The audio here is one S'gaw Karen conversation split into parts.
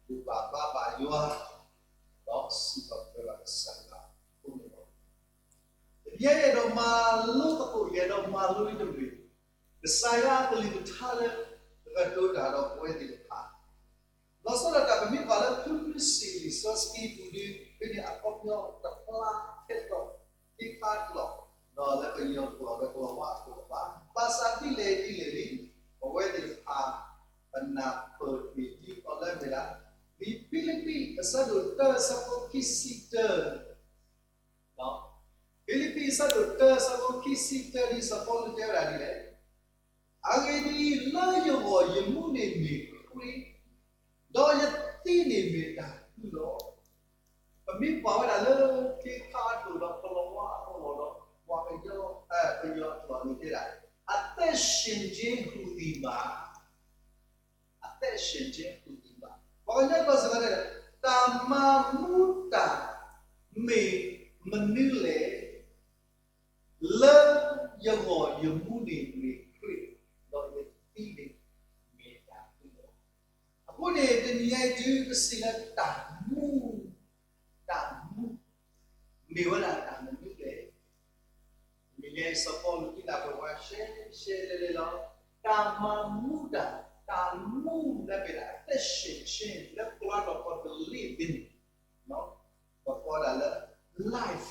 ယဘၣ်ဘါဘၣ်ယွၤ, ဒီးစံးထီၣ်ပတြၢၤဘၣ်ကစၢ်ယွၤအဃိန့ၣ်လီၤ. တနံၤအံၤယအဲၣ်ဒိးမၤလိသကိး ယအဲၣ်ဒိးမၤလိလံတမံၤ, ကစၢ်ယွၤအကလုၢ်ကထါလၢ ကကတိၤတၢ်ဒီးပဝဲသ့ၣ်တဖၣ် လီၤဆီဒၣ်တၢ် ပမ့ၢ်ကွၢ်လၢဖုဖုစံးလံာ်စီဆှံပူၤဒီး ဖဲန့ၣ်အကီပညီတဖျါထဲသိး သ့ခါကျိာ် ဒီးလၢပယီၤကျိာ်ဒီးကလီၤဝါအကျိာ်ဘၣ်. ဘၣ်ဆၣ်ဒ်လဲၣ်ဒ်လဲၣ်လံ ပဝဲသ့ၣ်တဖၣ် ပနၢ်ပၢၢ်တ့ၢ်ဒ်သိးလၢမ့ၢ်ဒၣ် လံာ်ဖံလံးပံးအဆၢဒိၣ်တၢအဆၢဖိခံဆံတၢ ဖံလံးပံးအဆၢဒိၣ်တၢအဆၢဖိခံဆံတၢ ဒ်စီၤပီလူးတဲဝဲဒၣ်ဒ်လဲၣ်, အဂ့ၢ်ဒ်အံၤ, လၢယဂီၢ်ယမူန့ၣ်မ့ၢ်ခရံာ်, ဒီးယသံန့ၣ်မ့ၢ်တၢ်သုးလီၤ. ပမ့ၢ်ကွၢ်ဝဲဒၣ်လၢခ့ခါအကျိာ်ဒီးကလီၤဝါအကျိာ်ဒီး ပှၤကညီ ပယီၤအကျိာ်န့ၣ်တဲဒၣ် အသက်ရှင်ခြင်းဟူသည်မှာ အသက်ရှင်ခြင်းဟူသည်မှာ ပှၤကညီကျိာ်စ့ၢ်ကီးတဲဒၣ် တၢ်မၤမူတၢ်မ့ၢ်မနုၤလဲၣ်, လၢယဂီၢ်ယမူန့ၣ်မ့ၢ်ခရံာ်, ဒီးယသံန့ၣ်မ့ၢ်တၢ်သုးလီၤ. အဃိန့ၣ် တနံၤအံၤတုၤကစံးလၢတၢ်မူ, တၢ်မူ မ့ၢ်ဝဲဒၣ်တၢ်မနုၤလဲၣ်. တနံၤညါအံၤ စီၤပီလူးသံနၢ်ပၢၢ်ပှၤရှဲရှဲလဲၤလဲၤလီၤ. တၢ်မၤမူတၢ်, တၢ်မူလၢမ့ၢ်ဒၣ် အသက်ရှင်ခြင်း လၢပှၤဒီးပှၤကလ့ၣ်သ့ၣ်န့ၣ် ပကိးဒၣ်လၢ life,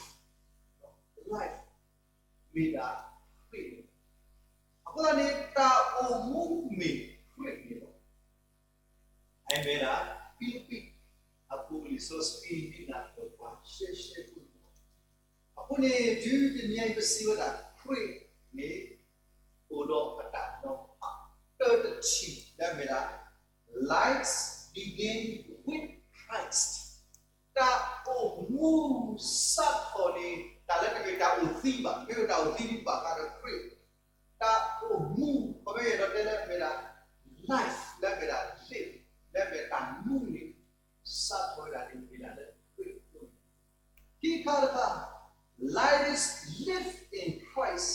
life မ့ၢ်ဒၣ်ခရံာ်န့ၣ်လီၤ. အဃိသတးန့ၣ် တၢ်အိၣ်မူမ့ၢ်ခရံာ်န့ၣ်လီၤ. အမ့ၢ်ဒၣ် ဖံလံးပံး အပူၤလံာ်စီဆှံဒ်နၢ်ပၢၢ်ပှၤရှဲရှဲဖိန့ၣ်လီၤ. အဃိန့ၣ် တုၤတနံၤအံၤပစံးဝဲဒၣ် ခရံာ်န့ၣ် အိၣ်ဒီးအတၢ်နီၤဖး တၢ်တထံၣ်လၢအမ့ၢ်ဒၣ် life begin with Christ တၢ်အိၣ်မူစးထီၣ်န့ၣ် တၢ်လၢတမ့ၢ်တၢ်အိၣ်သံဘၣ်, မ့ၢ်ဝဲတၢ်အိၣ်သံဒ်ဘၣ်ဃးဒီးခရံာ်, တၢ်အိၣ်မူ ပမ့ၢ်အဲၣ်ဒိးတဲလၢအမ့ၢ်ဒၣ် life လၢအမ့ၢ်ဒၣ် live လၢအမ့ၢ်တၢ်မူန့ၣ် စးထီၣ်ဝဲဒၣ်န့ၣ်မ့ၢ်ဒၣ်လၢခရံာ်အဃိန့ၣ် ခံခါတခါ life is lived in Christ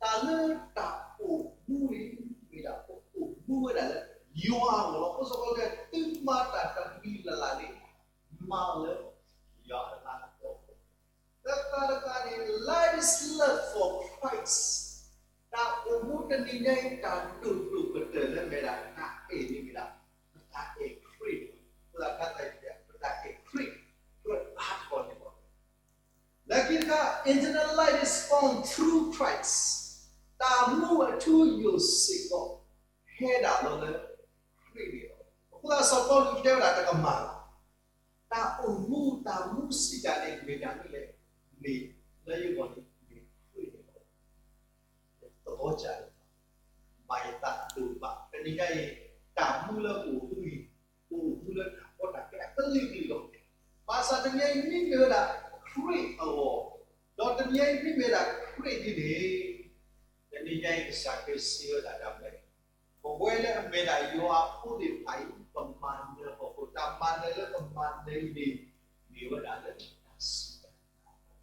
တၢ်လၢတၢ်အိၣ်မူန့ၣ် မ့ၢ်ဒၣ်ပအိၣ်မူဝဲဒၣ်လၢ ယွၤအဂီၢ်လီၤ. အဃိစီၤပီလူးတဲ သုမၤတၢ်တမံၤလၢ်လၢ်န့ၣ် မၤလၢယွၤအလၤကပီၤ တခါတခါန့ၣ် life is lived for Christ တၢ်အိၣ်မူတနံၤညါအံၤ တၢ်ဒိၣ်ဒိၣ်ကတၢၢ်လၢအမ့ၢ်ဒၣ် တၢ်အဲၣ်န့ၣ်မ့ၢ်ဒၣ် ပတၢ်အဲၣ်ခရံာ်, အဃိသတး ပတၢ်အဲၣ်ခရံာ် ကြၢးအါထီၣ်န့ၣ်လီၤ. လၢခံတခါ eternal life is found through Christ တၢ်မူအထူအယိာ်စ့ၢ်ကီး ဟဲဒၣ်လီၤလၢခရံာ်န့ၣ်လီၤ. အဃိသတးစီၤပီလူးတဲဝဲဒၣ်တကမၣ်လီၤ. တၢ်အိၣ်မူ တၢ်မူစံးတၢ်န့ၣ် မ့ၢ်တၢ်မနုၤလဲၣ်, မ့ၢ်လၢယဂီၢ်န့ၣ် မ့ၢ်ခရံာ်န့ၣ်လီၤ. သဘောကျတယ်. မၤယသးဒိၣ်ဘၣ်. တနံၤညါအံၤ တၢ်မူလၢပအိၣ်မူအံၤ ပအိၣ်မူလၢတၢ်ကီတၢ်ခဲအကလုာ်ကလုာ်လီၤ. ဘၣ်ဆၣ်တနံၤအံၤ မ့မ့ၢ်ဝဲဒၣ်ခရံာ်အဂီၢ်, ဒီးတနံၤအံၤ မ့မ့ၢ်ဝဲဒၣ်ခရံာ်ဒ်န့ၣ်, တနံၤညါအံၤ ကစၢ်ခရံာ်စံးဝဲဒၣ်ဒ်လဲၣ်, ပဝဲလၢအမ့ၢ်ဒၣ်ယွၤအဖိသ့ၣ်တဖၣ်အံၤ ပမၤနၢၤအီၤအဃိ တၢ်မၤနၢၤလၢပမၤနၢၤအံၤန့ၣ် မ့ၢ်ဝဲဒၣ်လၢတၢ်စူၢ်တၢ်နာ်အ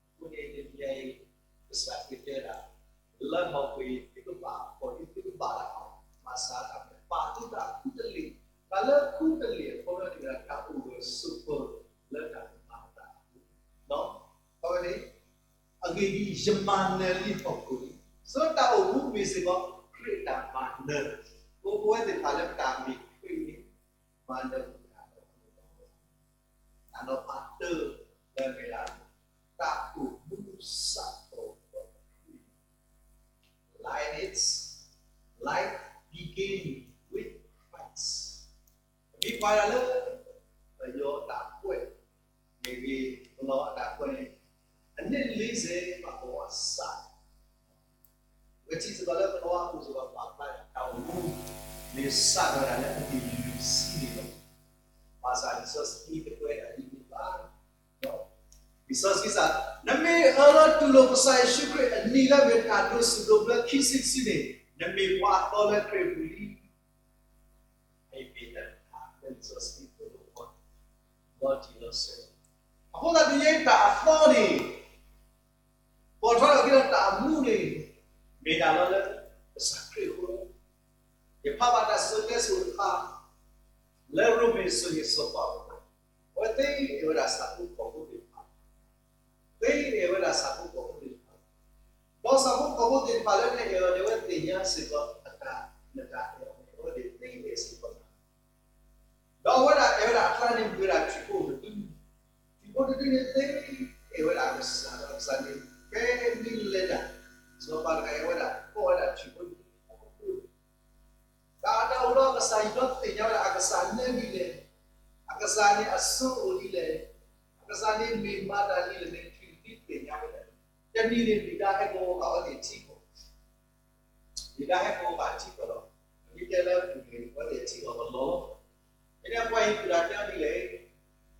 ဃိန့ၣ် အဃိန့ၣ် တနံၤညါအံၤ ကစၢ်ခရံာ်တဲဒၣ် လၢမုၢ်ကွံာ် သုကဘၣ်အဖှီၣ်ဒ်သုကဘၣ်တၢ်အီၤ, ဘၣ်ဆၣ်တၢ်မၤနၢၤ ပာ်သုတၢ်ခူတလ့ၢ်, တၢ်လၢခူတလ့ၢ်အဃိန့ၣ် တၢ်အိၣ်ဂၢၢ်ဆိးပၢၤလၢတၢ်မၤအသးအပူၤ, အဝဲန့ၣ် အဂ့ၢ်ဒ်အံၤ, ယမၤနၢၤလံဟီၣ်ခိၣ်လံ, ဆိတၢ်အိၣ်မူမ့ၢ်စ့ၢ်ကီး ခရံာ်တၢ်မၤနၢၤ, ပဝဲသ့ၣ်တဖၣ်လၢပတၢ်မ့ၢ်ခရံာ်န့ၣ် မၤနၢၤပတၢ် တၢ်နီၤဖးတၢ်လၢအမ့ၢ်ဒၣ် တၢ်အိၣ်မူစးထီၣ်ဒီးခရံာ်, life is, life begin with Christ. ပမ့ၢ်ကွၢ်ဒၣ်လၢ ပယီၤတၢ်ကွဲး မ့ၢ်ဂ့ၤ ကလီၤအတၢ်ကွဲးန့ၣ် အနံၣ်လေးဆယ် ဘၣ်ကဝီၤစး ပထံၣ်စ့ၢ်ကီးလၢကလီၤဝါအပူၤစ့ၢ်ကီး ပာ်ဖျါဒၣ်တၢ်အိၣ်မူ မ့ၢ်စးထီၣ်ဝဲဒၣ်လၢအနံၣ်လွံၢ်ဆံန့ၣ်လီၤ. ဘၣ်ဆၣ်လံာ်စီဆှံတကွဲးဒၣ်ဒ်န့ၣ်ဘၣ်. လံာ်စီဆှံစံး, နမ့ၢ်အၢၣ်လီၤတူၢ်လိာ်ကစၢ်ယ့ၣ်ၡူးခရံာ်အနံၤလၢမ့ၢ်တၢ်ဒိးစူၣ်ဒိးဘျၢခံစုတစုန့ၣ်, နမ့ၢ်ပှၤအသီလၢခရံာ်အပူၤလံ. အမ့ၢ်တၢ်လံာ်စီဆှံသိၣ်လိပှၤ လီၤတံၢ်လီၤဆဲးလီၤ. အဃိသတး တနံၤညါအံၤတၢ်အသီန့ၣ် ပိာ်ထွဲထီၣ်က့ၤဒီးတၢ်အမူန့ၣ် မ့ၢ်ဒၣ်လီၤလၢ ကစၢ်ခရံာ်အဃိလီၤ. ယဖးဘၣ်တၢ်စံၣ်တဲစိၤတခါ, လၢရိမ့ၤစိၤန့ၣ်စီၤပၤအဃိ, အဝဲသ့ၣ်အဲၣ်ဝဲဒၣ်ဆၣ်ဖိကီၢ်ဖိသ့ၣ်တဖၣ်, သ့ၣ်အဲၣ်ဝဲဒၣ်ဆၣ်ဖိကီၢ်ဖိသ့ၣ်တဖၣ်, ဒီးဆၣ်ဖိကီၢ်ဖိသ့ၣ်တဖၣ်လၢနအဲၣ်အီၤန့ၣ် အဝဲသ့ၣ်ညါစ့ၢ်ကီးအတၢ်နတၢ်အဲၣ်အီၤန့ၣ် အဝဲသ့ၣ်သ့အဲၣ်စ့ၢ်ကီးနၤ ဒီးအဝဲဒၣ်အဲၣ်ဝဲဒၣ်အကျါန့ၣ် မ့ၢ်ဝဲဒၣ်ထံဖိတဒု, ထံဖိတဒုန့ၣ်သ့ အဲၣ်ဝဲဒၣ်အကစၢ်ဒီးအကစၢ်န့ၣ် ဖဲမ့ၢ်လဲၤတၢ်, စီၤပၤတဂၤအဲၣ်ဝဲဒၣ် ကိးဝဲဒၣ်ထံဖိတဒု, တၢ်အတၢ်အိၣ်ဒီးအကစၢ်ယံၤဒီးသ့ၣ်ညါဝဲဒၣ် အကစၢ်လၢဒ်လဲၣ်, အကစၢ်န့ၣ်အစိအိၣ်ဒ်လဲၣ်, အကစၢ်န့ၣ်မ့ၢ်မၤတၢ်ဒ်လဲၣ်န့ၣ် ထံဖိတဒုသ့ၣ်ညါဝဲဒၣ်, တနံၤန့ၣ် ဒုၣ်ဒါဟဲကဝီၤဃာ်အဝဲသ့ၣ်ထံကီၢ် ဒုၣ်ဒါဟဲကဝီၤဃာ်ထံကီၢ်ဒီး မ့ၢ်တဲလၢအပူၤန့ၣ် အဝဲသ့ၣ်ထံကီၢ်ကလီၤလီၤ, မ့ၢ်န့ၣ်ပှၤဟံၣ်ကူၣ်တၢ်တဲအီၤဒ်လဲၣ်,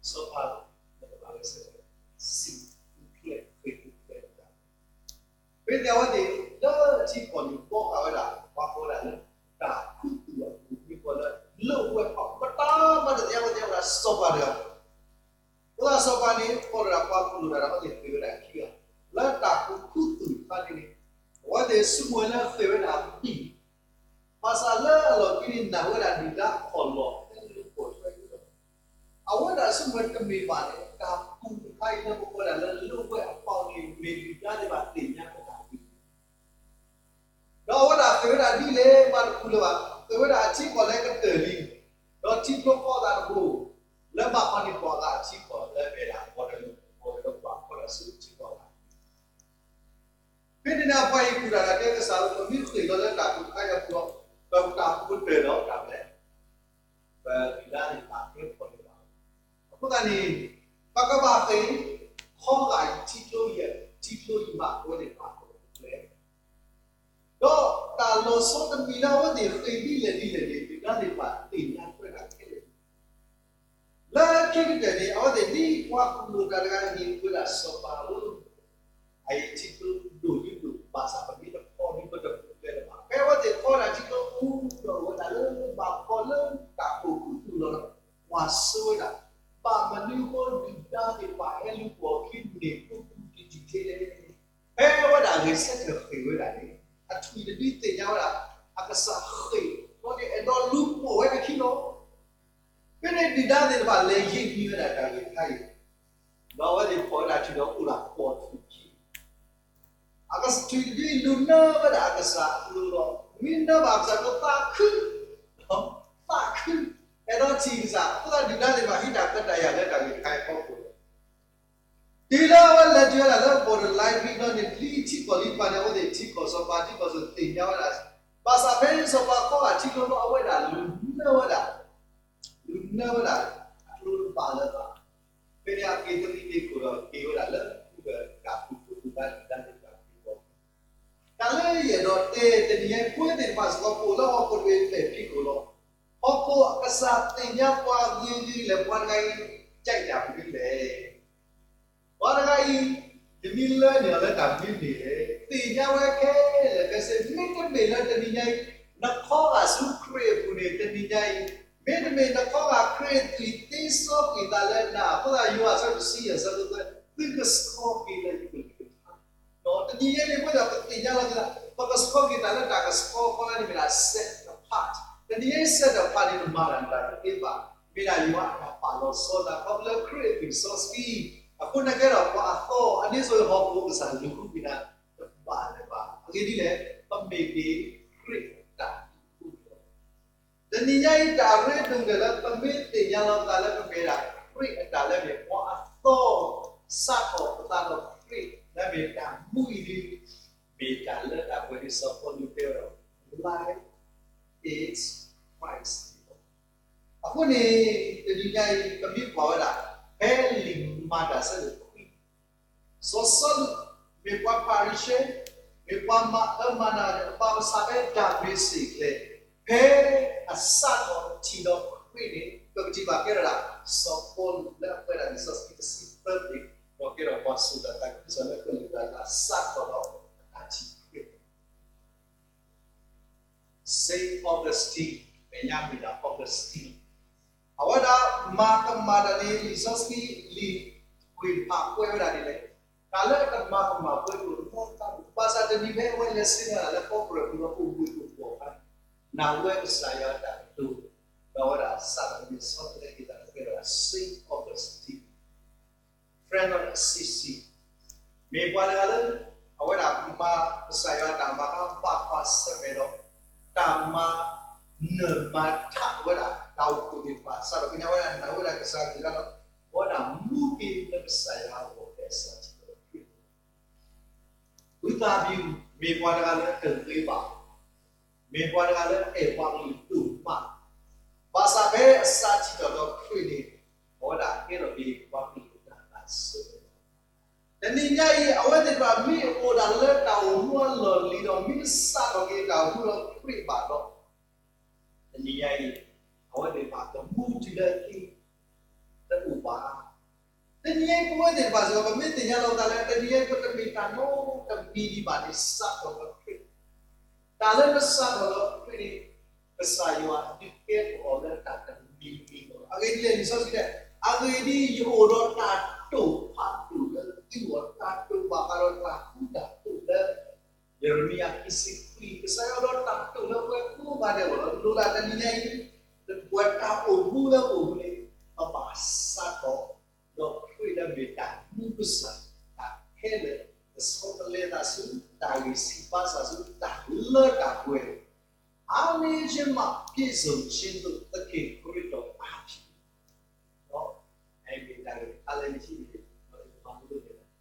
စီၤပၤ စံးဃုာ်ကျဲဃ့ၢ်ဃုာ်ကျဲတၢ် မ့ၢ်တဲအဝဲသ့ၣ် လၢထံကီၢ်န့ၣ် ဘှီဃာ်ဝဲဒၣ် ပှၤကိးဝဲဒၣ်လၢ တၢ်ခူသူၣ်အပူၤ မ့ၢ်ကိးလၢ လၢဝဲပှၤ ပတၢ်မၤတသ့ အဝဲသ့ၣ်ဝဲဒၣ်စီၤပၤတဂၤ, အဃိသတးစီၤပၤန့ၣ် ကိးလီၤဒၣ်ပှၤကူၣ်လိာ်တၢ်ဒီး အဝဲသ့ၣ်ဃ့ၢ်ဝဲဒၣ်ခံဂၤ လၢတၢ်ခူသူၣ်တခါန့ၣ်န့ၣ် အဝဲသ့ၣ်ဆူမဲာ်လၢဃ့ၢ်ဝဲဒၣ်အဘံၣ် ဘၣ်ဆၣ်လၢအလီၢ်ခံန့ၣ် နာ်ဝဲဒၣ်ဒုၣ်ဒါခီၣ်လီၢ် ဖဲလၢပှီၢ်ထွဲအံၤလီၤ. အဝဲဒၣ်ဆူမဲာ်တမ့ၢ်ဘၣ်န့ၣ် တၢ်ခူတခါအံၤလၢပကိးဒၣ်လၢလၢဝဲအပီၢ်န့ၣ် မ့ၢ်ဒုၣ်ဒါသ့ၣ်တဖၣ်သ့ၣ်ညါဝဲဒၣ်အဘံၣ် ဒီးအဝဲဒၣ်ဃ့ၢ်ဝဲဒၣ်ဒ်လဲၣ် ဘၣ်တခူလၢၤဘၣ်, ဃ့ၢ်ဝဲဒၣ်အထံကီၢ်လၢကတၢၢ်လံ, ဒီးထံကျိဖီအသးတဘိ, လၢဘၣ်ခီန့ၣ် ပှၤဂၤအထံကီၢ်လၢအမဲာ်ဒၣ် ဘီၣ်ဒီး ဘီၣ်ဒီးပှၤဖီတၢ်ဆူထံကီၢ်လၢ ဖဲန့ၣ်န့ၣ် ပှၤဟံၣ်ကူၣ်တၢ်ဒၣ်တဲကစၢ်ဧၢ ပမ့ၢ်ဃ့ၢ်လီၤလၢတၢ်ခူတခါအံၤအပူၤဒီး ပတၢ်ခူကတၢၢ်ဒီးတၢ်ဘျဲၣ် ပဒုၣ်ဒါန့ၣ် ဘၣ်ကဲထီၣ်န့ၢ်ဘၣ်. အဃိသတးန့ၣ် ပကဘၣ်ဃ့ၢ် ခီဂာ်အံၤထံကျိအံၤ ထံကျိအံၤမး အဝဲသ့ၣ်ဘၣ်ကီဘၣ်ခဲ ဒီးတၢ်လီၤဆီတမံၤလၢအဝဲသ့ၣ်ဃ့ၢ်ဒ်လဲၣ်ဒ်လဲၣ်န့ၣ် ဒုၣ်ဒါသ့ၣ်တဖၣ်သ့ၣ်ညါထွဲဒၣ်ခဲလၢာ် လၢခံကတၢၢ်န့ၣ် အဝဲသ့ၣ်ဒ်ပှၤကူၣ်လိာ်တၢ်တဂၤအံၤန့ၣ် ဝဲဒၣ်စီၤပၤဧၢ, အအံၤထံကျိဒိၣ်ဒိၣ်ဒိၣ် ဘၣ်ဆၣ်ပမ့ၢ်တခီဒ် ပတပူၤဖျဲးလၢၤဘၣ်. ဖဲအဝဲသ့ၣ်ခီဒၣ်ထံကျိပူၤဒီး အဝဲဒၣ်လၢဘၣ်ခီလၢတၢ်အိၣ်ခူသူၣ်လီၤဒီး ကွၢ်ဆိဝဲဒၣ် ဘၣ်မနုၤဃိဒုၣ်ဒါသ့ၣ်တဖၣ်ဟဲလူၤပိာ်အခံန့ၣ် အိၣ်ကူဒံးဒံးထဲလဲၣ်. ဖဲအဝဲဒၣ်ဂဲၤဆၢထၢၣ်ဃ့ၢ်ဝဲဒၣ်န့ၣ် အထွံၣ်တဒုသ့ၣ်ညါဝဲဒၣ် အကစၢ်ဃ့ၢ်ဒီးန့ၣ် အဲၣ်ဒိးလူၤပိာ်ဝဲအခံလီၤ. ဖဲန့ၣ်ဒုၣ်ဒါသ့ၣ်တဖၣ်လဲၤယံာ်မံဝဲဒၣ်တၢ်ဂ့ၢ်တခါအံၤ, ဒီးအဝဲသ့ၣ်ဖီၣ်ဝဲဒၣ်ထံၣ်ဒီးအိၣ်ဒၣ်ပိာ်ထွံၣ်ခံ အကစၢ်ထွံၣ်တဒုအံၤလူၤနၢဝဲဒၣ်အကစၢ်အကျိၤလီၤ. မ့ၢ်နၢဘၣ်အကစၢ်ကျိၤသးခု, သးခု, အဲၣ်ဒိးထံၣ်ကစၢ် အဃိသတးဒုၣ်ဒါသ့ၣ်တဖၣ်ဟံးတၢ်ခွဲးတၢ်ယာ်လၢတၢ်ဂ့ၢ်တခါအံၤအဖီခိၣ်လီၤ. တုၤလၢအဝဲလဲၤတုၤဝဲဒၣ်လၢ borderline ဖဲန့ၣ်န့ၣ် လံထံကီၢ်လံပၤန့ၣ် အဝဲသ့ၣ်ထံကီၢ်စီၤပၤ ထံကီၢ်စီၤသ့ၣ်ညါဝဲဒၣ်, ဘၣ်ဆၣ်ဖဲန့ၣ်စီၤပၤခီဂာ်ထံကျိလီၤ အဝဲဒၣ်လူၤနၢဝဲဒၣ် လူၤနၢဝဲဒၣ် အကျိၤတဘၣ်လၢၤဘၣ်. ဖဲန့ၣ်အက့ၤသရံးက့ၤခိၣ်ဒီးက့ၤဝဲဒၣ်လၢ တၢ်ခူသူၣ်ဒုၣ်ဒါသ့ၣ်တဖၣ်အဂီၢ်, တၢ်လၢယအဲၣ်ဒိးတဲတနံၤညါအံၤ ပဝဲသ့ၣ်တဖၣ်စ့ၢ်ကီး ပအိၣ်လၢဟီၣ်ခိၣ်တဘ့ၣ်ဖျၢၣ်ထံခိၣ်လီၤ. ဟီၣ်ခိၣ်အကစၢ်သ့ၣ်ညါပှၤဂ့ၤဂ့ၤလၢာ် ပှၤတဂၤအံၤ ကဲတၢ်မနုၤလဲၣ်. ပှၤတဂၤအံၤ ယမ့ၢ်လၢန့ၢ်အီၤလၢတၢ်မနုၤန့ၣ်လဲၣ် သ့ၣ်ညါဝဲခဲလၢာ်ခဲဆ့ မ့တမ့ၢ်လၢတနံၤညါအံၤ နခီဂာ်ဆူခရံာ်အပူၤန့ၣ် တနံၤညါအံၤ မ့တမ့ၢ်နခီဂာ်ခရံာ်အသွံၣ်သ့စီကွံာ်သးလၢနၤ အဃိသတးယိၤဟၣ်အဆၢတဆံယဲၢ်အဆၢဖိသၢ သုကဆှီက့ၤလၢယကလုၢ်ကထါ ဒီးတနံၤညါအံၤန့ၣ် ပဝဲဒၣ်ပသ့ၣ်ညါလီၤက့ၤသး ပကဆှီက့ၤသးလၢတၢ်ကဆှီခီလၢန့ၣ်မ့ၢ်ဒၣ် set apart တနံၤညါအံၤ set apart န့ၣ် နမၤတၢ်န့ၣ်တၢ်တသ့ဘၣ် မ့ၢ်ဒၣ်ယွၤအတၢ်ပာ်လီၤဆီသးခီဖျိလၢခရံာ်အသွံၣ်စီဆှံ အဃိန့ၣ်ကဲဒီးပှၤအသီ အဒ်သိးဟီၣ်ခိၣ်ကစၢ်လူၤဃုက့ၤနၤ တဘၣ်လၢၤဘၣ် အဂ့ၢ်ဒ်လဲၣ် ပမ့ၢ်က့ၤခရံာ်အတၢ်ဒူၣ်လီၤ တနံၤညါအံၤ တၢ်ရ့ဒိၣ်ကတၢၢ်လၢပမ့ၢ်သ့ၣ်ညါလီၤပသးလၢပမ့ၢ်ဒၣ်ခရံာ်အတၢ်လၢမ့ၢ်ပှၤအသီ စးထီၣ်ပသးဒီးခရံာ်လၢမ့ၢ်တၢ်မူအံၤဒ် မ့ၢ်တၢ်လၢတၢ်ကွဲးဒ်စီၤပီလူးတဲဒီး life is Christ အဃိန့ၣ် တနံၤညါအံၤ ပမ့ၢ်ကွၢ်ဝဲဒၣ် ဖဲလံာ်မၤတၢ်ဆၢဒိၣ်ခွံ စီၤစီလူး မ့ၢ်ပှၤဖၤရံၤၡဲ မ့ၢ်ပှၤမၤအၢမၤနး အဘၣ်မဆါဖဲတၢ်မ့ၢ်စ့ၢ်ကီး ဖဲအစးထီၣ်ထံၣ်ဒီးခရံာ်န့ၣ် ပကထံၣ်ဘၣ်ကဲထီၣ်ဒၣ် စီၤပီလူးလၢအပှဲၤဒၣ်လံာ်စီဆှံတဆံသၢသ့ၣ် ဒီးကဲထီၣ်ပှၤစိာ်တၢ်သးခုကစီၣ်လၢကလုၢ်တၢ်လၢအစးထီၣ်ဒီးအတၢ်ထံၣ်ခရံာ် Saint Augustine မဲာ်ညါမ့ၢ်ဒၣ် Augustine အဝဲဒၣ်မၤကမၣ်တၢ်န့ၣ် လံာ်စီဆှံလံာ်ကွၢ်ဖး ကွဲးဝဲဒၣ်ဒ်လဲၣ်, တၢ်လၢအတမၤကမၣ်ပှဲၤဒိၣ်တဘျီတခါ ဘၣ်ဆၣ်တနံၤဖဲအဝဲလဲၤဆ့ၣ်နီၤတၢ်လၢကီၢ်ပူၤဒီးအိၣ်ဘှံးအိၣ်ဘှီၣ်အခါန့ၣ် နာ်ဝဲကစၢ်ယွၤအတၢ်ကတိၤ ဒီးဝဲဒၣ် စးထီၣ်န့ၣ် ဆီတလဲက့ၤသးလၢကဲဒီး Saint Augustine, Friar of Assisi, မ့ၢ်ပှၤတဂၤလၢ အဝဲဒၣ်မၤကစၢ်ယွၤအတၢ်မၤအါဘၣ်ကွၢ်ဆၢၣ်မဲာ်ဒီး တၢ်မၤနၢၤမၤထးဝဲဒၣ်တၢ်အိၣ်ဖှိၣ်သ့ၣ်တဖၣ် စးထီၣ်ဖဲန့ၣ် အဝဲဒၣ်နာ်ဝဲဒၣ်ကစၢ်အကလုၢ်ကထါဒီး အဝဲဒၣ်မူက့ၤလၢကစၢ်ယွၤအဂီၢ် ဖဲအစးထီၣ်ဒီးခရံာ် ဝံသးစူၤ မ့ၢ်ပှၤတဂၤလၢတဂ့ၤဘၣ်, မ့ၢ်ပှၤတဂၤလၢအဲၣ်ပှၤကလုာ်ဒိၣ်မး, ဘၣ်ဆၣ်ဖဲအစးထီၣ်ဒီးခရံာ်န့ၣ် အဝဲဒၣ်ကဲထီၣ်က့ၤပှၤကလုာ်တၢ်သးစၢ် တနံၤညါအံၤ အဝဲသ့ၣ်တဖၣ်မ့ၢ်အိၣ်ဒၣ်လၢတၢ်အိၣ်မူအလီၢ်လံၤဒီး မ့ၢ်စးထီၣ်က့ၤတၢ်အိၣ်မူဒီးခရံာ်ဘၣ်ဒီး တနံၤညါအံၤ အဝဲသ့ၣ်တဖၣ်ကမူတုၤလၢအသံ တအိၣ်ဘၣ်. တနံၤညါအံၤပဝဲသ့ၣ်တဖၣ်စ့ၢ်ကီး ပမ့ၢ်သ့ၣ်ညါလီၤပသးလၢ တနံၤညါအံၤ ပတမ့ၢ်တၢ်နီတမံၤဒံးဘၣ်န့ၣ် စးထီၣ်ဒီးခရံာ်, တၢ်လၢပစးထီၣ်ဒီးခရံာ်န့ၣ် ကစၢ်ယွၤဒုးကဲထီၣ်အီၤလၢတၢ်တမံၤမံၤလီၤ. အဂ့ၢ်ဒ်လဲၣ် လံာ်စီဆှံတဲ, အဂ့ၢ်ဒ်အံၤ ယအိၣ်ဒီးတၢ်တိာ်ဖးဒိၣ်လၢသုဂီၢ်, တၢ်တိာ်ဘၣ်ဃးဒီးတၢ်ဃူတၢ်ဖိးလၢ ယံးရမံယၤခံဆံခွံ, ကစၢ်ယွၤအိၣ်ဒီးတၢ်တိာ်လၢပှၤကိးဂၤဒဲးအဂီၢ်လီၤ. လိၣ်ဒၣ်တနံၤညါအံၤ ပတၢ်အိၣ်မူလၢပအိၣ်မူန့ၣ် ပဘၣ်စးထီၣ်ဒီးခရံာ်လၢမ့ၢ်တၢ်မူကစၢ် တၢ်ခဲလၢာ်, တၢ်ဆီတလဲသးဆူ တၢ်ဂံၢ်ဆူၣ်ဘါဆူ တၢ်လၢတၢ်ပှဲၤ, အါန့ၢ်ဆ့မး ပြည့်စုံခြင်းသို့သခင်ခရစ်တော်အားဖြင့် ဒီး အဲၣ်မ့ၢ်တၢ်ဂ့ၢ်တခါလၢယထံၣ်န့ၣ် ဒီးယမၤလိန့ၢ်လၢ တၢ်ဂ့ၢ်တၢ်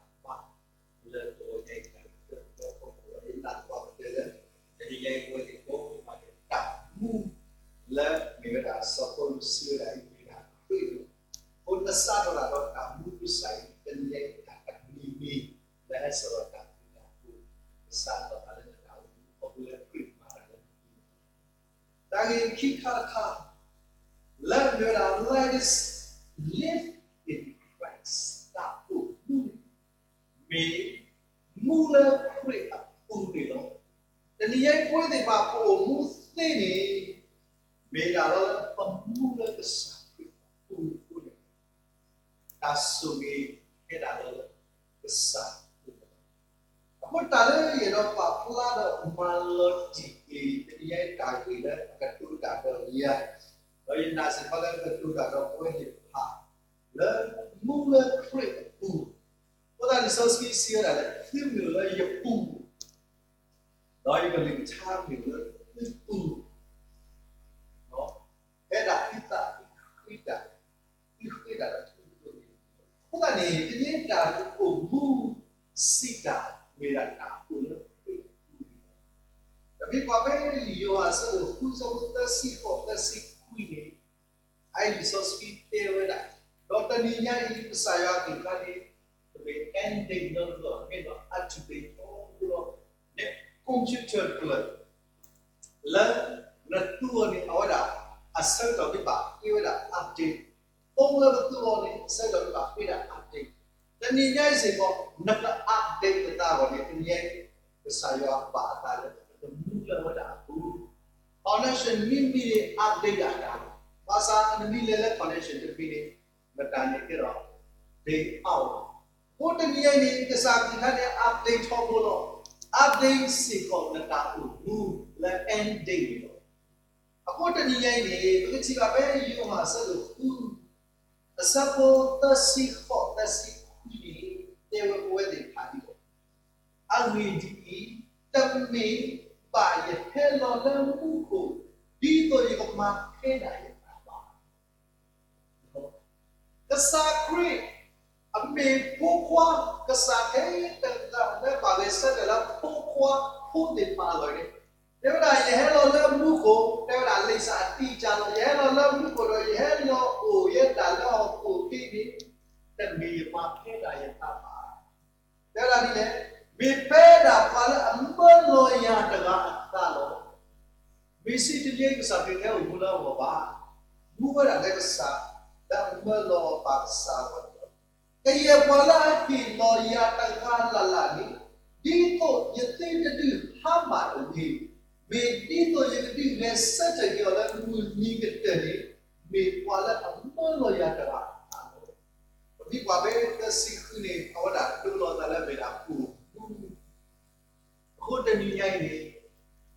ဘါ လၢတဂီၤညါအံၤ တၢ်ဂ့ၢ်တၢ်ဘါလၢတဂီၤညါအံၤ လၢတၢ်ပှၤကတၢၢ်လၢ တနံၤညါအံၤ ပဝဲသ့ၣ်ကိးဂၤဒဲး တၢ်မူ လၢမ့ၢ်ဝဲဒၣ်စီၤပီလူးစံးဝဲဒၣ်အံၤ မ့ၢ်ဒၣ်ခရံာ်လီၤ. အဃိနစးထီၣ်ဒၣ်ဒီးတၢ်မူကစၢ်အံၤ တနံၤညါအံၤ တၢ်တမံၤမံၤ လၢဟဲစးထီၣ်တၢ်မူတၢ်မူ ကစးထီၣ်တၢ်လၢနတၢ်အိၣ်မူ ခီဖျိလၢခရံာ်မၤတၢ်လၢန တၢ်ဂ့ၢ်ခံခါတခါ လၢအမ့ၢ်ဝဲဒၣ် life is live in Christ တၢ်အိၣ်မူန့ၣ် မ့ၢ်မူလၢခရံာ်အပူၤန့ၣ်လီၤ. တနံၤညါအံၤပဝဲသ့ၣ်တဖၣ်ပအိၣ်မူသ့န့ၣ် မ့ၢ်ဒၣ်လၢပမူလၢကစၢ်ခရံာ်အပူၤအဃိန့ၣ် တၢ်ဆိၣ်ဂ့ၤဟဲဒၣ်လၢကစၢ်အပူၤန့ၣ်လီၤ. အဃိတၢ်လၢယအဲၣ်ဒိးပာ်ဖျါဒီးမၤလီၤတံၢ်က့ၤ တနံၤညါအံၤတၢ်ဂ့ၢ်လၢအကတိၤတၢ်ဒီးယၤ, ဒီးယနာ်စ့ၢ်ကီးလၢအကတိၤတၢ်ဒီးပဝဲသ့ၣ်တဖၣ် လၢမူလၢခရံာ်အပူၤ, အဃိသတးလံာ်စီဆှံစံးဝဲဒၣ်လၢ သုမ့ၢ်အိၣ်လၢယပူၤ ဒီးယကလုၢ်ကထါမ့ၢ်အိၣ်လၢသုပူၤ ဒီး ဖဲဒၣ်သုသးသုဃ့တၢ်, သုဃ့တၢ်ဒီးသုကတိၤန့ၣ်, အဃိသတးန့ၣ် တနံၤညါတၢ်အိၣ်မူစံးတၢ်မ့ၢ်ဒၣ်တၢ်အိၣ်လၢခရံာ်အပူၤန့ၣ်လီၤ. ပမ့ၢ်ကွၢ်ဖဲယိၤဟၣ်အဆၢဒိၣ်ဃု အဆၢဖိသၢဆံဃိးသၢဆံခွံန့ၣ် အအံၤလံာ်စီဆှံတဲဝဲဒၣ်, ဒီးတနံၤညါအံၤ ကစၢ်ယွၤအကလုၢ်ကထါန့ၣ် တမ့ၢ် ending နီတဘျီ, မ့ၢ်ဒီး activate ထီဘိလီၤ. န့ၣ် computer တဖျၢၣ် လၢနသူအီၤန့ၣ် အဝဲဒၣ် အဆၢကတီၢ်ဘၣ်ဃ့ဝဲဒၣ် update, phone လၢပသူအီၤန့ၣ် အဆၢကတီၢ်ဘၣ်ဃ့ဒၣ် update, တနံၤညါအံၤစ့ၢ်ကီး နက update နသးအဂီၢ်န့ၣ် တနံၤညါအံၤ ကစၢ်ယွၤဘၣ်အသးလၢ နကမူလၢအဝဲဒၣ်အပူၤ connection မ့မ့ၢ်န့ၣ် update ဒၣ်တၢ်လီၤ. ဘၣ်ဆၣ်နမ့ၢ်လဲၤလၢ connection တမံၤန့ၣ် နတၢ်န့ၣ်ကဲဒီး day out လီၤ. အဃိတနံၤညါအံၤန့ၣ် ကစၢ်အကလုၢ်ကထါန့ၣ် update ထီဘိလီၤ. update စ့ၢ်ကီးနတၢ်အိၣ်မူလၢ ending န့ၣ်လီၤ. အဃိတနံၤညါအံၤန့ၣ် ပကထံၣ်ဘၣ်ဖဲယိၤဟၣ်အဆၢဒိၣ်ဃု အဆၢဖိသၢဆံဃိး သၢဆံခွံန့ၣ် တဲဝဲပဝဲသ့ၣ်တဖၣ်ဒ်အံၤ, အဂ့ၢ်ဒ်အံၤ, တမ့ၢ်ဘၣ်ယဟဲလီၤလၢမူခိၣ် ဒ်သိးယကမၤဖဲဒၣ်ယသးဘၣ်. ကစၢ်ခရံာ် အမ့ၢ်ဖိခွါ ကစၢ်ထဲတဂၤလၢဘၣ်ဂဲၤဆၢထၢၣ်လၢဖိခွါ ဖိသ့ၣ်တဖၣ်အဂီၢ်န့ၣ် တဲဝဲဒၣ် ယဟဲလီၤလၢမူခိၣ် တဲဝဲဒၣ်လံာ်စၢ်အတံၢ်ကၢ်လီၤ ယဟဲလီၤလၢမူခိၣ်ဒီး ယဟဲလီၤအိၣ်ယဲဒၣ်လၢဟီၣ်ခိၣ်ချၢန့ၣ် တမ့ၢ်ယမၤဖဲဒၣ်ယသးဘၣ်. တဲဝဲဒၣ်ဒ်လဲၣ်, မ့ၢ်ဖဲဒၣ်ပှၤလၢအမၢလီၤယၤတဂၤအသးလီၤ. မ့ၢ်စံးတနံၤအံၤကစၢ်ခရံာ်ဟဲအိၣ်မူလၢအဂီၢ်ဘၣ်. မူဝဲဒၣ်လၢကစၢ် လၢအမၢလီၤအီၤပၢ်ကစၢ်အဂီၢ်န့ၣ်လီၤ. ကယဲၢ်ပှၤလၢအဟ့ၣ်လီၤယၤတဂၤလၢ်လၢ်န့ၣ် ဒ်သိးယသုတဒုးဟါမၢ်တဂ့ၤ, မ့ၢ်ဒ်သိးယကဒုးဂဲၤဆၢထၢၣ်က့ၤအီၤလၢမုၢ်နံၤကတၢၢ်န့ၣ် မ့ၢ်ပှၤလၢအမၢလီၤယၤတဂၤအသးလီၤ. ပမ့ၢ်ကွၢ်ဖဲသၢဆံဃုန့ၣ် အဝဲဒၣ်ဒိလီၤအသးလၢအမ့ၢ်ဒၣ်အိၣ်မူ အဃိတနံၤညါအံၤန့ၣ်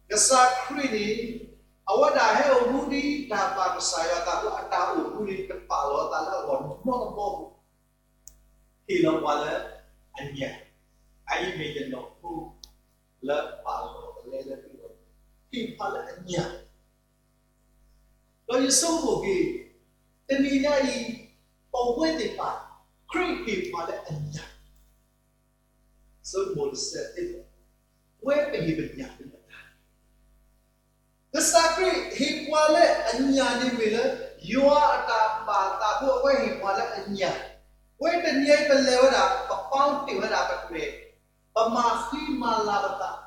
ကစၢ်ခရံာ်န့ၣ် အဝဲဒၣ်ဟဲအိၣ်မူဒ်တၢ်ဘၣ်ကစၢ်ယွၤအသးအဃိ အတၢ်အိၣ်မူန့ၣ် တပာ်လီၤအသးလၢအဂီၢ်နီတဘျီဘၣ်. ဟ့ၣ်လီၤပှၤလၢအညၣ်, အအံၤမ့ၢ်ယနီၢ်ခိ လၢပာ်လီၤပလဲလၢသုဂီၢ်, ဟ့ၣ်ပှၤလၢအညၣ် ဒီးယဆိကမိၣ်က့ၤ, တနံၤညါအံၤ, ပဝဲသ့ၣ်တဖၣ်, ခရံာ်ဟ့ၣ်ပှၤလၢအညၣ်, ဆိကမိၣ်တစဲးသ့ၣ်, ပဝဲပဟ့ၣ်ပညၣ်လၢမတၤ, ကစၢ်ခရံာ်ဟ့ၣ်ပှၤလၢအညၣ်န့ၣ်မ့ၢ်လၢ ယွၤအတၢ်ဘၣ်သးအဃိ အဝဲဟ့ၣ်ပှၤလၢအညၣ်, ပဝဲတနံၤအံၤပလဲၤဝဲဒၣ် ပပာ်တ့ၢ်ဝဲဒၣ်ပတြဲၤ, ပမၤဃံမၤလၤပသး,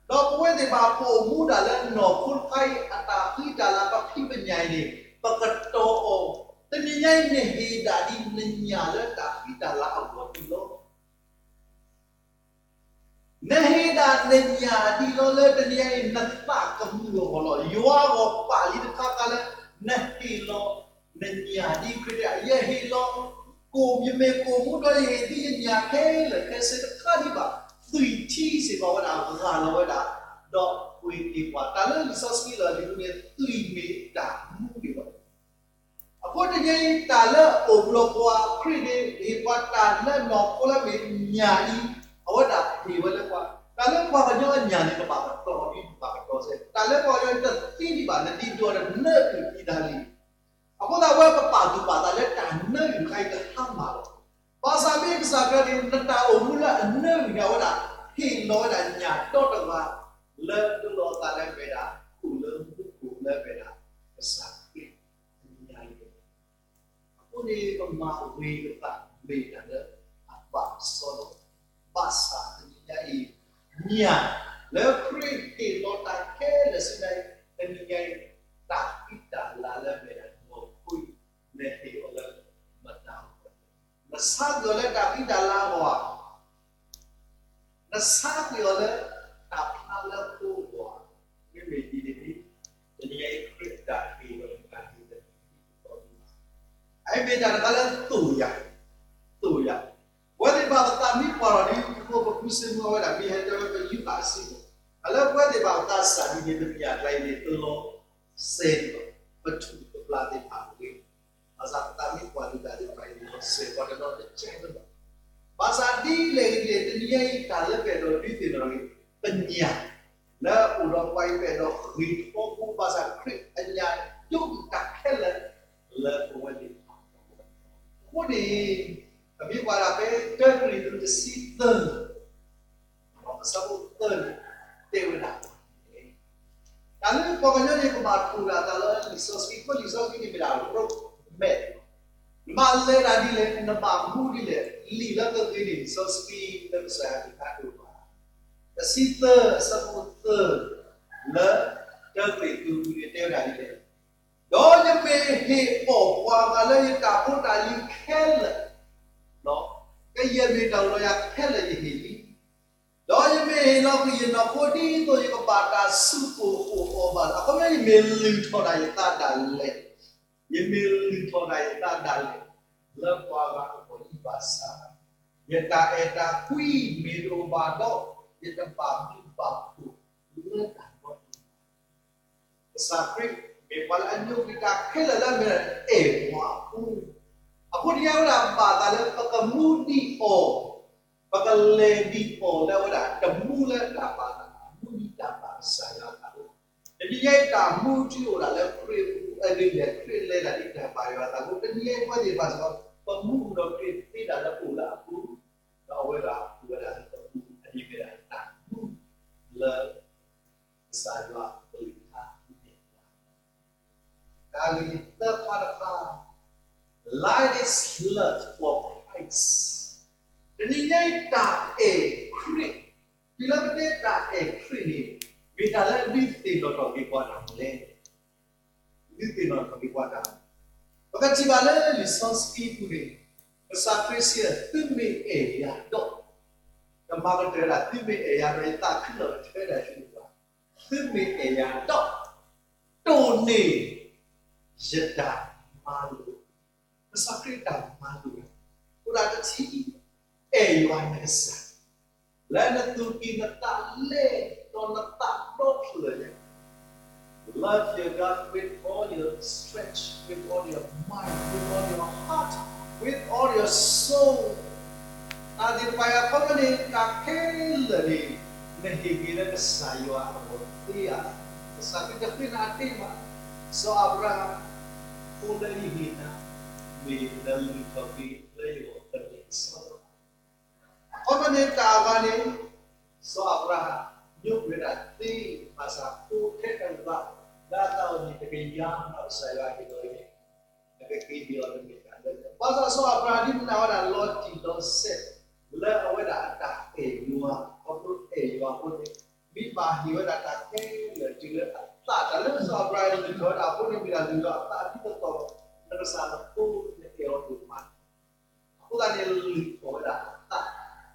ဒီးပဝဲသ့ၣ်တဖၣ်ပအိၣ်မူဒၣ်လၢနီၢ်ခိတခါအံၤ အတၢ်ဃံတၢ်လၤ ပဖံးပညၣ်အံၤန့ၣ် ပကတီၤအီၤ, တနံၤညါအံၤ နဟ့ၣ်ဒၣ်ဒ်နညၣ်လၢတၢ်ဃံတၢ်လၤအဂီၢ်ဒ်လီၤ. နဟ့ၣ်ဒၣ်နညၣ်ဒ်လီၤလၢတနံၤညါအံၤ နသးကမုာ်အဂီၢ်လီၤ. ယွၤအဂီၢ်ပာ်လံတခါခါလၢ နဟ့ၣ်လီၤနညၣ်ဒ်ခရံာ်တဲ ယဟ့ၣ်လီၤ, ယမ့ၢ်ကိၣ်မူဒီး ယဟ့ၣ်သုယညၣ်ခဲလၢာ်ခဲဆ့ တခါဒံးဘၣ်, သွံၣ်ထံစ့ၢ်ကီးဝဲဒၣ် ဂၢ်လီၤဝဲဒၣ်, ဒီးပှ့ၤက့ၤပှၤ, တၢ်လၢလံာ်စီဆှံလီၤလံၤန့ၣ် သွံၣ်မ့ၢ်တၢ်မူန့ၣ်လီၤ. အဃိတနံၤအံၤ တၢ်လၢအအိၣ်ဘူးလီၤပှၤခရံာ်န့ၣ် ဟ့ၣ်ပှၤတၢ်လၢနီၢ်ခိလၢအမ့ၢ်ညၣ်အံၤ, အဝဲဒၣ်ဟ့ၣ်ဝဲလၢပှၤ, တၢ်လၢပှၤကညီအညၣ်န့ၣ် ပဘၣ်ကတီၤဒ်ပဘၣ်ကတီၤစဲး, တၢ်လၢပှၤကညီတသ့ဒံးဘၣ်, နဒ်ဒိးဒီးနၢအုၣ်အံၤတၢ်လံ, အဃိသတးဝဲပပာ်သူၣ်ပာ်သးလၢတၢ်နၢအုၣ်တခါအံၤကဟါမၢ်လီၤ. ဘၣ်ဆၣ်မ့ၢ်ကစၢ်ခရံာ်န့ၣ် နတၢ်အိၣ်မူလၢအနၢအုၣ်န့ၣ် အဝဲဒၣ်ဟ့ၣ်လီၤဝဲဒၣ်ညၣ်ဒီတဂၤ လၢတလီၤသးလၢအမ့ၢ်ဒၣ် အိၣ်လၢမူခိၣ်လၢအမ့ၢ်ဒၣ် ကစၢ်ခရံာ်အညၣ်အံၤန့ၣ်လီၤ. အဃိန့ၣ် ပမၤဝံၤပသးမ့ၢ်တၢ်လၢအဘၣ်အစီလီၤ. ဘၣ်ဆၣ်တနံၤညါအံၤ ညၣ်လၢခရံာ်ဟ့ၣ်လီၤတၢ်ခဲလၢာ်ဆူညါအံၤ တနံၤညါအံၤ တၢ်ဃံတၢ်လၤလၢအမ့ၢ်ဒၣ်နီၢ်ခိအံၤ နဟ့ၣ်အီၤလၢမတၤအဂီၢ်, နဆါကွံာ်အီၤလၢတၢ်ဃံတၢ်လၤအဂီၢ်ဧါ, နဆါကွံာ်အီၤလၢတၢ်ဖျါလၢအဃိအဂီၢ်ဧါ, မ့မ့ၢ်ဒ်န့ၣ်န့ၣ် တနံၤညါအံၤခရံာ်အတၢ်ဟ့ၣ်လီၤတၢ်ဟ့ၣ်လၢ အအံၤမ့ၢ်တၢ်တခါလၢသိၣ်ယၤ, သိၣ်ယၤ, ပဝဲသ့ၣ်တဖၣ်ပသးမံပှၤထီၣ်ဒ် ပဖိပဃုစ့မူအဝဲဒၣ် မ့ၢ်ဟဲတဲဝဲပယူးယီၣ်အစုပူၤ, တၢ်လၢပဝဲသ့ၣ်တဖၣ်ပသးစၢ်ဒ်န့ၣ် တမ့ၢ်အကျါအံၤန့ၣ် တလီၤစဲးဒံးဘၣ်, ပထူၣ်ပပျၢ်သ့ၣ်တဖၣ်အဂ့ၢ်, ဘၣ်ဆၣ်ပသးမံပှၤလုၢ်တၢ်သ့ၣ်တဖၣ်အံၤ လီၤစဲးပှၤတနီၤတကဲလၢၤဘၣ်. ဘၣ်ဆၣ်ဒ်လဲၣ်ဂ့ၤဒ်လဲၣ် တနံၤညါအံၤတၢ်လၢပအဲၣ်ဒိးဒုးသ့ၣ်နီၣ်န့ၣ် ပညၣ် လၢအအိၣ်ဒီးပှၤအံၤ ပအဲၣ်ဒိးဃ့ၢ်ထီဘိ ဘၣ်ဆၣ်ခရံာ်အညၣ်ဒိးတၢ်ခဲလၢာ်လၢပဝဲသ့ၣ်တဖၣ်အဂီၢ်. အဃိန့ၣ် ပမ့ၢ်ကွၢ်ဒၣ်ဖဲတၢကရံၣ်သူးတဆံသၢ အဆၢဖိသၢန့ၣ် တဲဝဲဒၣ် တၢ်လၢပှၤကညီန့ၣ် ပဘၣ်ထိၣ်ဒၣ်သးလၢလံာ်စီဆှံ, အဃိလံာ်စီဆှံန့ၣ်မ့ၢ်ဒၣ် road map, နဘၣ်လဲၤဒၣ်ဒ်လဲၣ်, နဘၣ်မူဒ်လဲၣ်, လံာ်လၢအဂ့ၢ်န့ၣ်လံာ်စီဆှံလၢကစၢ်ယွၤတခါဒိၣ်ဘၣ်, တဆံသၢ အဆၢဖိသၢ လၢတၢကရံၣ်သူးပူၤန့ၣ်တဲဝဲဒၣ်ဒ်လဲၣ်, ဒီးယမ့ၢ်ဟ့ၣ်အီၣ်ပှၤဂၤလၢယတၢ်ဖိတၢ်လံၤခဲလၢာ်, ကယဲၢ်မ့ၢ်တၢ်အိၣ်ဒီးယၤခဲလၢာ်ယဟ့ၣ်လံ ဒီးယမ့ၢ်ဟ့ၣ်လီၤကွံာ်ယနီၢ်ခိဒ်သိးယကဘၣ်တၢ်ဆူၣ်အိၣ်ဃုာ်အီၤဘၣ်လီၤ. အခီပညီယမ့ၢ်လုၢ်ထီၣ်ဒၣ်ယသးဒၣ်လဲာ်, ယမ့ၢ်လုၢ်ထီၣ်ဒၣ်ယသးဒၣ်လဲာ် လၢပှၤဂၤအဂီၢ်ဒ်ဘၣ်ဆၣ်, ယတၢ်အဲၣ်တၢ်ကွံမ့ၢ်တအိၣ်ဘၣ်ဒီး ယတဘၣ်ဘျုးဘၣ်ဖှိၣ်လၢတၢ်နီတမံၤဘၣ်. ကစၢ်ခရံာ်မ့ၢ်ပှၤလၢအညိကွံာ်တၢ်ခဲလၢာ်လၢအမ့ၢ်အဲၣ်ပှၤအဃိ, အဃိတနံၤအံၤဝဲဒၣ်ဘၣ်သးလၢပကမူဒံးအီၤ, ပကလဲၤဒံးအီၤလၢအဝဲဒၣ်တမူလၢတၢ်ဘၣ်သး, မူဒံးတၢ်ဘၣ်ကစၢ်ယွၤအသးလီၤ. တနံၤအံၤတၢ်မူထူအိၣ်ဒၣ်လၢခရံာ်အပူၤ, အဂ့ၢ်ဒ်လဲၣ် ခရံာ်လဲၤဒၣ်ဒ်တၢ်ဘၣ်ယွၤအသးအဃိ, တနံၤအံၤပဝဲသ့ၣ်တဖၣ်စ့ၢ်ကီး ပမူပူၤဒီးခရံာ်သ့ဒၣ်လၢအအိၣ်လၢအပူၤ, ဒီးအဝဲဒၣ်အိၣ်ဝဲဒၣ်လၢပပူၤ, အမ့ၢ်ဝဲဒၣ်တၢ်မူလၢ ကစၢ်ယွၤအကလုၢ်ကထါန့ၣ်လီၤ. တၢ်ဂ့ၢ်သၢခါတခါ, light is love for Christ. တနံၤညါအံၤတၢ်အဲၣ်ခရံာ်, တုၤလၢပတဲတၢ်အဲၣ်ခရံာ်န့ၣ် မ့ၢ်တၢ်လၢအဒုးသ့ၣ်နီၣ်ထီၣ်က့ၤပှၤဒၣ်လဲာ်, ဒုးသ့ၣ်နီၣ်ထီၣ်က့ၤပှၤဒၣ်လဲာ်. ပကထံၣ်ဘၣ်လၢလံာ်စီဆှံပူၤန့ၣ်, ကစၢ်ခရံာ်စံး, သုမ့ၢ်အဲၣ်ယၤဒီး, ကမၤကတၢၢ်ဒၣ် သုမ့ၢ်အဲၣ်ယၤဒီး ယသးခုလီၤကတၢၢ်ဒၣ်ယၤဘၣ်, သုမ့ၢ်အဲၣ်ယၤဒီး, တိၢ်န့ၢ်ယတၢ်မၤလိာ်, ကစၢ်ခရံာ်တၢ်မၤလိာ်, အိၣ်ဒၣ်တထံၣ်, အဲၣ်ယွၤနကစၢ် လၢနသူၣ်ကံၢ်နသးလဲ, ဒီးနသးဒီဖျၢၣ်ညါ, လၢ Love your God with all your strength, with all your mind, with all your heart, with all your soul. တၢ်သ့ၣ်တဖၣ်အံၤ အခီပညီန့ၣ်တၢ်ခဲလၢာ်န့ၣ် နဟ့ၣ်က့ၤလၢကစၢ်ယွၤအဂီၢ်သ့ဧါ. ကစၢ်ခရံာ်တဃ့နၤတသ့ဘၣ်. စီၤအၤဘြၤဟၣ်, ဖိလၢယဟ့ၣ်နၤ, မ့ၢ်နလုၢ်ထီၣ်က့ၤလၢယဂီၢ် ကမ့ၢ်ကစီဒီလီၤ. အခီပညီန့ၣ်တၢ်အဂၤန့ၣ် စီၤအၤဘြၤဟၣ် ညိကွံာ်ဝဲဒၣ်သ့, ဘၣ်ဆၣ်ဖိထဲတဂၤ လၢအသးအိၣ်န့ၣ် တကယၤ ဘၣ်ဆၣ်ကစၢ်ယွၤဟ့ၣ်လီၤန့ၣ် အကက့ၤဟ့ၣ်လီၤတမ့ၢ်တၢ်လၢ ဘၣ်ဆၣ်စီၤအၤဘြၤဟၣ်ဒ်မနုၤအဝဲဒၣ်လီၤတံၢ်လီၤဆဲး လၢအဝဲဒၣ်အတၢ်အဲၣ်ယွၤ, ခီဖျိအဲၣ်ယွၤအဃိန့ၣ် မ့ၢ်ဘၣ်ဟ့ၣ်ဝဲဒၣ်တၢ်ခဲလၢာ်တုၤလၢအသး, တၢ်လၢစီၤအၤဘြၤဟၣ်လုၢ်ထီၣ်ဝဲဒၣ်အဃိန့ၣ် မ့ၢ်ဒၣ်လုၢ်ထီၣ်အသးဒ်သိးသိး နကစၢ်နဖိန့ၣ်အဲၣ်အီၤဒိၣ်မး အဃိသတးန့ၣ်လုၢ်ထီၣ်ဝဲဒၣ်အသး,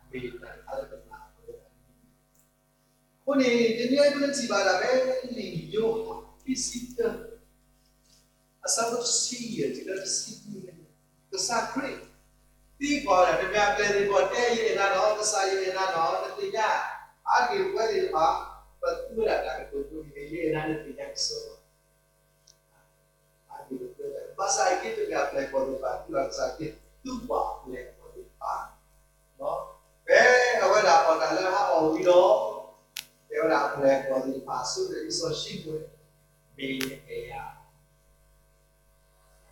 မ့ၢ်တၢ်တခါလၢပနာ်အီၤဝဲဒၣ်န့ၣ် အဃိန့ၣ် တနံၤအံၤပကထံၣ်ဘၣ်ဒၣ်ဖဲ လံာ်ယိၤဟၣ် ခံဆံတၢ အဆၢဖိတဆံယဲၢ်တုၤလၢတဆံနွံန့ၣ် ကစၢ်ခရံာ်သံကွၢ်ဝဲဒၣ် တမ့ၢ်အပျဲၢ်သ့ၣ်တဖၣ်တဲ ယအဲၣ်နၤနီၤ, ကစၢ်ယအဲၣ်နၤနီၤ, နသ့ၣ်ညါ, အါတက့ၢ်ပဝဲသ့ၣ်တဖၣ် ပသူဝဲဒၣ်တၢ်ကတိၤအဃိန့ၣ် ယအဲၣ်နၤ နသ့ၣ်ညါကစီဒီ ဘၣ်ဆၣ်အံၤ တမ့ၢ်အပျဲၢ်ကီၢ်သ့ၣ်တဖၣ်သံဘၣ်, ကစၢ်ခရံာ်သူပှၤအပျဲၢ်ကီၢ်သ့ၣ်တဖၣ်, ဖဲအဝဲဒၣ်အီၣ်တၢ်လၢဟါအီၣ်ဝံၤဒီး တဲဝဲဒၣ်အပျဲၢ်ကီၢ်သ့ၣ်တဖၣ် ဆိကမိၣ်လၢလံာ်စီဆှံပူၤ မ့ၢ်နအဲၣ်ယၤ,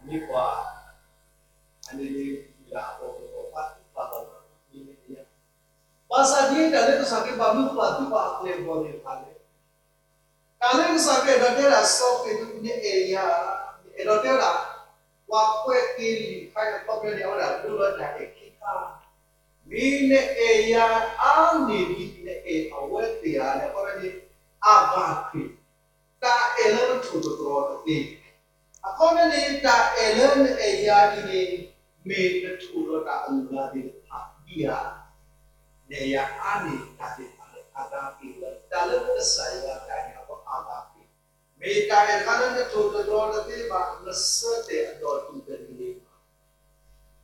မ့ၢ်ပှၤ အန့ၣ်န့ၣ် မ့ၢ်ဒၣ်အပီၢ်ကပီၤ ပှၤသူၣ်ပှၤသးလီၤ မ့ၢ်နအဲၣ်ယၤ, ဘၣ်ဆၣ်ဒ်တၢ်လၢကစၢ်ခရံာ်ဘၣ်မနုၤပှၤသူပှၤအပျဲၢ်ကီၢ်သ့ၣ်တဖၣ်လဲၣ် တၢ်လၢကစၢ်ခရံာ်အဲၣ်ဒိးတဲဒၣ်စီၤပ့းတရူး နအဲၣ်ယၤ, အဲၣ်ဒိးတဲဝဲဒၣ် ပှၤကွဲးက့ၤလံာ်ခါအံၤအခီပညီန့ၣ် အဝဲဒၣ်ဒိလီၤတၢ်အဲၣ်ခံခါ, မ့ၢ်နအဲၣ်ယၤအါန့ၢ်ဒ်နအဲၣ်အဝဲသ့ၣ်ဧါန့ၣ် အခီပညီန့ၣ် အၤဘၤပ့ၤ, တၢ်အဲၣ်လၢနထိၣ်သတြီၤတသ့ အခီပညီန့ၣ် တၢ်အဲၣ်လၢနအဲၣ်ယၤအံၤန့ၣ် မ့ၢ်နထိၣ်ဒီးတၢ်အဂၤသ့ၣ်တဖၣ်ဒံးဧါ, နအဲၣ်ယၤအါန့ၢ်တၢ်သ့ၣ်တဖၣ်လၢအၤဘၤပ့ၤလီၤ. တၢ်လၢကစၢ်ယွၤတၢ်န့ၣ်အီၤအၤဘၤပ့ၤ, မ့ၢ်တၢ်အဲၣ်တခါလၢနထိၣ်သတြီၤတသ့ဘၣ်, နဆၢတဲာ်အဒီးဒုၣ်တနံၤန့ၣ်ဘၣ်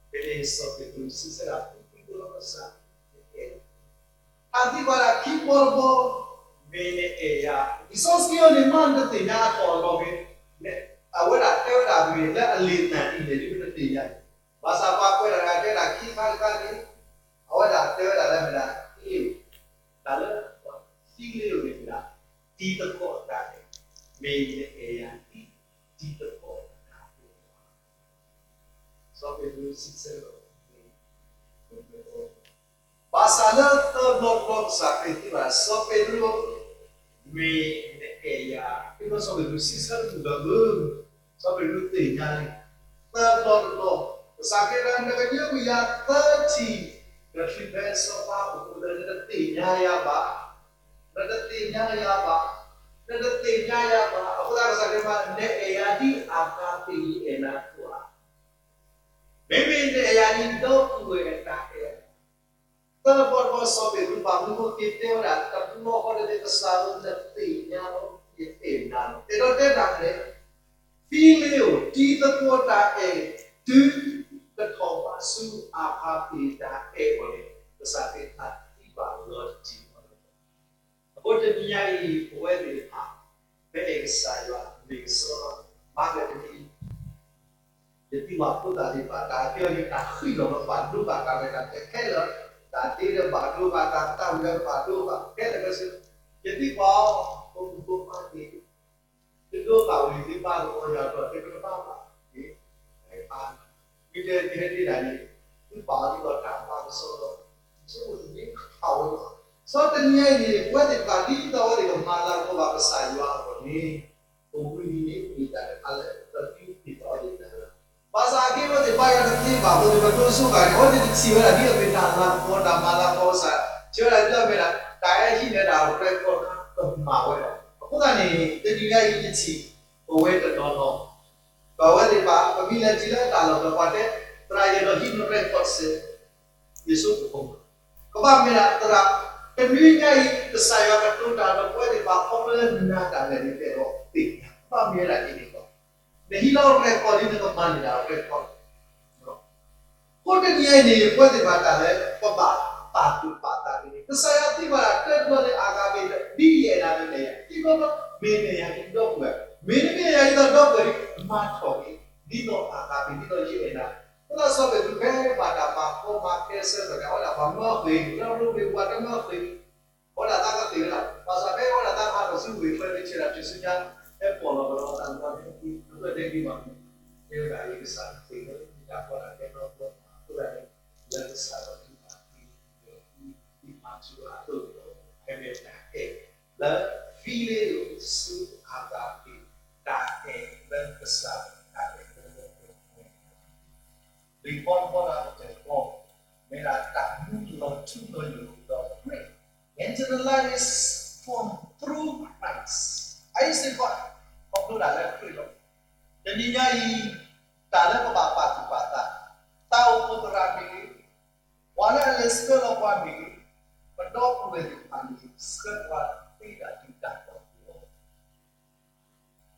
ဖဲန့ၣ်စီၤပ့းတရူးစံးဆၢဒၣ် သုသံကွၢ်လီၤကစၢ်, နအဲၣ်လီၤ အသံကွၢ်ဒၣ်ခံဘီတဘီ, မ့ၢ်နအဲၣ်ယၤ, လံာ်စီဆှံအံၤန့ၣ် မ့ၢ်နတသ့ၣ်ညါအတီၢ်အလီၢ်မ့ၢ်, အဝဲဒၣ်တဲဝဲဒၣ်မ့ၢ်လၢအလံာ်သၢၣ်ဒ်လဲၣ်ဒ်ပတသ့ၣ်ညါန့ၣ်, ဘၣ်ဆၣ်ပှၤကွဲးတၢ်တဂၤတဲဒၣ်ခံခါတခါန့ၣ်, အဝဲဒၣ်တဲဝဲဒၣ်လၢမ့ၢ်ဒၣ် သံလ့ၣ်, တၢ်လၢသံလ့ၣ်န့ၣ်မ့ၢ်ဒၣ် တံၤသကိးအတၢ်အဲၣ်, မ့ၢ်နအဲၣ်ယၤဒ်တံၤသကိးအတၢ်အဲၣ် စီၤပ့းတရူးစံးဆၢလီၤ, ဘၣ်ဆၣ်လၢသၢဘျီတဘျီကစၢ်ခရံာ်သံကွၢ် စီၤပ့းတရူးဧၢ, မ့ၢ်နအဲၣ်ယၤ, ဒ်သိးစီၤပ့းတရူးစံးဆၢတမုာ်ဘၣ်မုာ်, စီၤပ့းတရူးသ့ၣ်ညါလံ, သၢဘျီတဘျီ, ကစၢ်ခရံာ်တဲ နကညိကွံာ်ယၤသၢထံၣ်, ဒီးချုးဖဲစီၤပၤအိၣ်လၢနတသ့ၣ်ညါယၤဘၣ်, နတသ့ၣ်ညါယၤဘၣ်, နတသ့ၣ်ညါယၤဘၣ်, အဃိသတးကစၢ်ခရံာ်မၤ နအဲၣ်ယၤဒ်အၤဘၤပ့ၤ ယအဲၣ်နၤအသိးဧါ မ့မ့ၢ်နအဲၣ်ယၤဒ်ဒီပုၢ်ဝဲၢ်အတၢ်အဲၣ်, သၢဘျီတဘျီစီၤပ့းတရူးဘၣ်မနုၤဃိက့ၤတဲဝဲဒၣ် တဘျီဃီတဘျီ ကစၢ်ဧၢ နသ့ၣ်ညါလီၤ ယအဲၣ်နၤလီၤ. အဲၣ်ဒိးတဲတၢ်မနုၤလဲၣ်, သံလ့ၣ်ဧၢ, တံၤသကိးတၢ်အဲၣ် တုၤကထီၣ်ဘးဆူအၤဘၤပ့ၤတၢ်အဲၣ်အဂီၢ်န့ၣ် ကစၢ်ခရံာ်သးသံဘၣ်လီၤတံၢ်လီၤဆဲး အဃိတနံၤညါအံၤ ပဝဲသ့ၣ်တဖၣ် ဖဲအံၤကစၢ်ယွၤမ့ၢ်ကစီဒီ, မၤကတနံၤ ယသံကွၢ်ဖိသၣ်သ့ၣ်တဖၣ် တၢ်ကဲအီၤန့ၣ် တၢ်ဃံးလီၤလၢပာ်ဒိၣ်ဘၣ်တၢ်ရဲၣ်တၢ်ကျဲၤခဲလၢာ်, တၢ်သ့လၢပာ်ဒိၣ်ဘၣ် တၢ်သးဝံၣ်လၢပာ်ဒိၣ်ဘၣ်ခဲလၢာ်ခဲဆ့, ယသံကွၢ်အီၤ ဖိမုၣ်ဖိခွါသ့ၣ် တဒိးဘၣ်ဝံၤသ့ၣ်ဘၣ်လီၤ ယွၤဒီးတဲကဘၣ်ဘၣ်, မ့ၢ်တဲတဲဒၣ်န့ၣ် သုပာ်အီၤဒ်သိးတၢ်ဘၣ်ကစီဒီ, ဆိကမိၣ်တမံၤဃာ်ဝဲလီၤ. စီၤတနံၤညါအံၤန့ၣ် ပဝဲသ့ၣ်တဖၣ်ဒ်သိးအဝဲသ့ၣ်ကမၤလၤကပီၤဘၣ်ကစၢ်ယွၤအဂီၢ်န့ၣ် ပဝံၤန့ၣ်မ့ၢ်တၢ်တခါလၢပသုးသ့ၣ်တဖၣ်အီၤဒ်န့ၣ်လီၤ. ဘၣ်ဆၣ်အက့ၢ်အဝဲသ့ၣ်ဘၣ်ယွၤတသ့ဘၣ်အဃိန့ၣ် ပဒိးဆိကမိၣ်န့ၣ် အဝဲသ့ၣ်တထံၣ်ဝဲဒၣ်ဒ်အမ့ၢ်တၢ်လၤကပီၤ တၢ်မၤလၤကပီၤကစၢ်, ထံၣ်ဝဲဒၣ်ဒ်အမ့ၢ်ဒၣ် တၢ်အဲၣ်ဟံးန့ၢ်ဒၣ် record ကမၤဝဲဒၣ်. အဃိသတးန့ၣ် တနံၤညါအံၤယထံၣ် ပဝဲတနီၤနီၤ ပဝဲသ့ၣ်တဖၣ် ပမ့ၢ်လဲၤတုၤလၢတၢ်လီၢ်ပှၤတဲ သရၣ်ယအဲၣ်ဒိးဟံးန့ၢ် record စ့ၢ် ယဆိကမိၣ် ကဘၣ်မ့ၢ်ဒၣ်သရၣ် တနွံညါအံၤ ကစၢ်ယွၤကတိၤတၢ်ဒီးပဝဲသ့ၣ်တဖၣ် ခီဖျိလၢနၤတၢ်လဲၤန့ၣ် ပအဲၣ်ဒိးသ့ၣ်ညါ ကဘၣ်မ့ၢ်ဝဲဒၣ်ဒ်န့ၣ်လီၤ. နဟံးလီၤ record ဒ်နကမၤန့ၢ်ဒၣ် record အဃိတနံၤညါအံၤန့ၣ် ပဝဲသ့ၣ်တဖၣ်တၢ်လၢ ပဘၣ်ပာ်သူၣ်ပာ်သးန့ၣ် ကစၢ်ယွၤသံကွၢ်ဒၣ်တဘျီန့ၣ် အၤဘၤပ့ၤ ဒ်ယအဲၣ်နၤမ့ၢ်နအဲၣ်ယၤ သံကွၢ်ဘျီ မ့ၢ်နအဲၣ်ယၤဒ်ဒီပုၢ်ဝဲၢ် မ့တမ့ၢ်ယၤဒ်သိးဒီပုၢ်ဝဲၢ်မၤထီၣ်က့ၤ ဒ်သိးအဂၤပ့ၤ ဒ်သိးယအဲၣ်နၤ, အဃိသတးစီၤပ့းတရူးဖဲဘၣ်တၢ်မၤဖှီမၤဖဲဆၢကတီၢ်န့ၣ် အဝဲဒၣ်ပှၤမၢဃ့ၢ်, လၢရိမ့ၤပှၤတမၢဃ့ၢ်, အဝဲဒၣ်သးကသ့ၣ်ဝဲဒၣ်, ဘၣ်ဆၣ်ဖဲအဝဲဒၣ်သးဟးထီၣ်ဆူဝ့ၢ်ချၢန့ၣ် ဆဲးဒၣ်ထူၣ်စုညါ ဖဲပီၣ်လဲၣ်ကလီၤသးန့ၣ် အဝဲတဲဒ်န့ၣ်ဘၣ်, တဲဝဲဒၣ် ယကစၢ်တသ့ၣ်ညါလၢယတၢ်ကီတၢ်ခဲနီတဘျီဘၣ်, အဃိသတးန့ၣ် လၢကစၢ်ယွၤကလုၢ်ဘၣ်သ့ ဒ်မၤစၢၤအသိးန့ၣ်လီၤ. ဖဲန့ၣ်တၢ်အဲၣ်လၢ ဖံလ့ၣ်အိၣ်ဆူအၤဃးပ့ၤ တၢ်အဲၣ်လၢကစၢ်ယွၤတၢ်အဲၣ်လၢ လံာ်ဖီတဘီတၢ်ကတၢၢ်တဘီ မ့ၢ်ဒၣ်တၢ်မူလီၤထူလီၤယိာ်ဒီး grace, internalize form through Christ, အအံၤစ့ၢ်ကီး ခီဖျိဒၣ်လၢခရံာ်လီၤ. တနံၤညါအံၤ တၢ်လၢပဘၣ်ပာ်သူၣ်ပာ်သး, တၢ်အိၣ်ဖှိၣ်သရၣ်မ့ၢ်ဂ့ၤ, ပှၤလၢအလဲၤဆှၢလီၤပှၤမ့ၢ်ဂ့ၤ, ပဒီပုၢ်ဝဲၢ်သ့ၣ်တဖၣ်န့ၣ် ဆှၢပှၤသ့ဒၣ်တုၤတၢ်တီၢ်ပူၤလီၤ.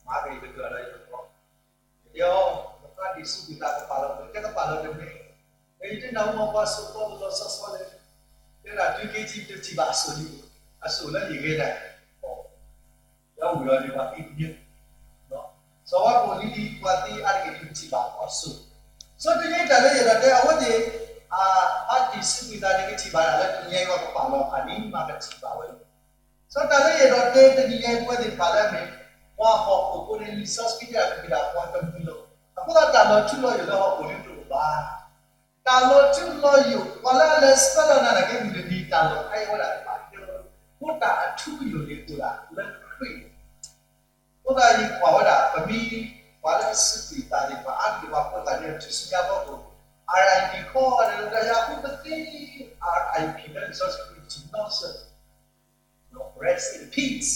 မၤက့ၤကတၢၢ်လၢယကီၢ်, ယတဲအီၤ ပသးဒ်စူးကွံာ်သးကပာ်လီၤ, ပတဲကပာ်လီၤတမ့ၢ်, မ့ၢ်ယတဲနၢ်ဟူမၤပှၤစိာ်ကီလီၤလီၤဆီဆီလဲၣ်, တဲဒၣ်တုၤက့ၤထံၣ်တထံၣ်ဘၣ်အစိၣ်လံ, အစိၣ်လၢယဂဲၤဒၣ်, ယဝံၤအီၤန့ၣ်ပှၤသံတမ့ၢ်, စီၤဝါကိာ်လံလံ ပှၤသံအါတက့ၢ်ဒ်ပထံၣ်ဘၣ်အစိၣ်, စီၤတနံၤတၢ်လၢယအဲၣ်ဒိးတဲအဝဲသ့ၣ်, အါဒ်စူးကွံာ်သးန့ၣ် ကထံၣ်ဘၣ်ဒၣ်လၢတနံၤညါအံၤပှၤကပာ်လီၤဖးန့ၣ် မၤကထံၣ်ဘၣ်ဝဲလီၤ. စီၤတၢ်လၢယအဲၣ်ဒိးတဲတနံၤညါအံၤပဝဲသ့ၣ်တဖၣ်လၢအမ့ၢ် ပှၤဟီၣ်ခိၣ်ဖိန့ၣ် လံာ်စီဆှံတဲဒၣ်ကမ့ၢ်ဒၣ်ပှၤတမံၤလီၤ. အဃိသတးတၢ်လီၤထူလီၤယိာ်လၢဟီၣ်ခိၣ်လံတအိၣ်ဘၣ်. တၢ်လီၤထူလီၤယိာ် ပှၤလၢအလဲၤဆှၢလီၤနၤနာ်က့ မုၢ်တနံၤ တၢ်လီၤတခါအံၤဝဲဒၣ်တဖၣ်တဲလီၤ, အဃိတၢ်အထူအယိာ်န့ၣ်အိၣ်ဒၣ်လၢခရံာ်လီၤ. အဃိသတးယကွၢ်ဝဲဒၣ် ပမ့ၢ်ပှၤလၢအစူးကွံာ်သးသ့ၣ်တဖၣ် အါတက့ၢ်ပှၤဖိသၣ်န့ၣ် ထူၣ်စုညါအဖီခိၣ် R I P ခီဂာ်ဒီး တၢ်ယၤဃုတသ့ R I P လၢလံာ်စီဆှံပူၤ ထံၣ်နီၣ်စၢၢ် rest in peace,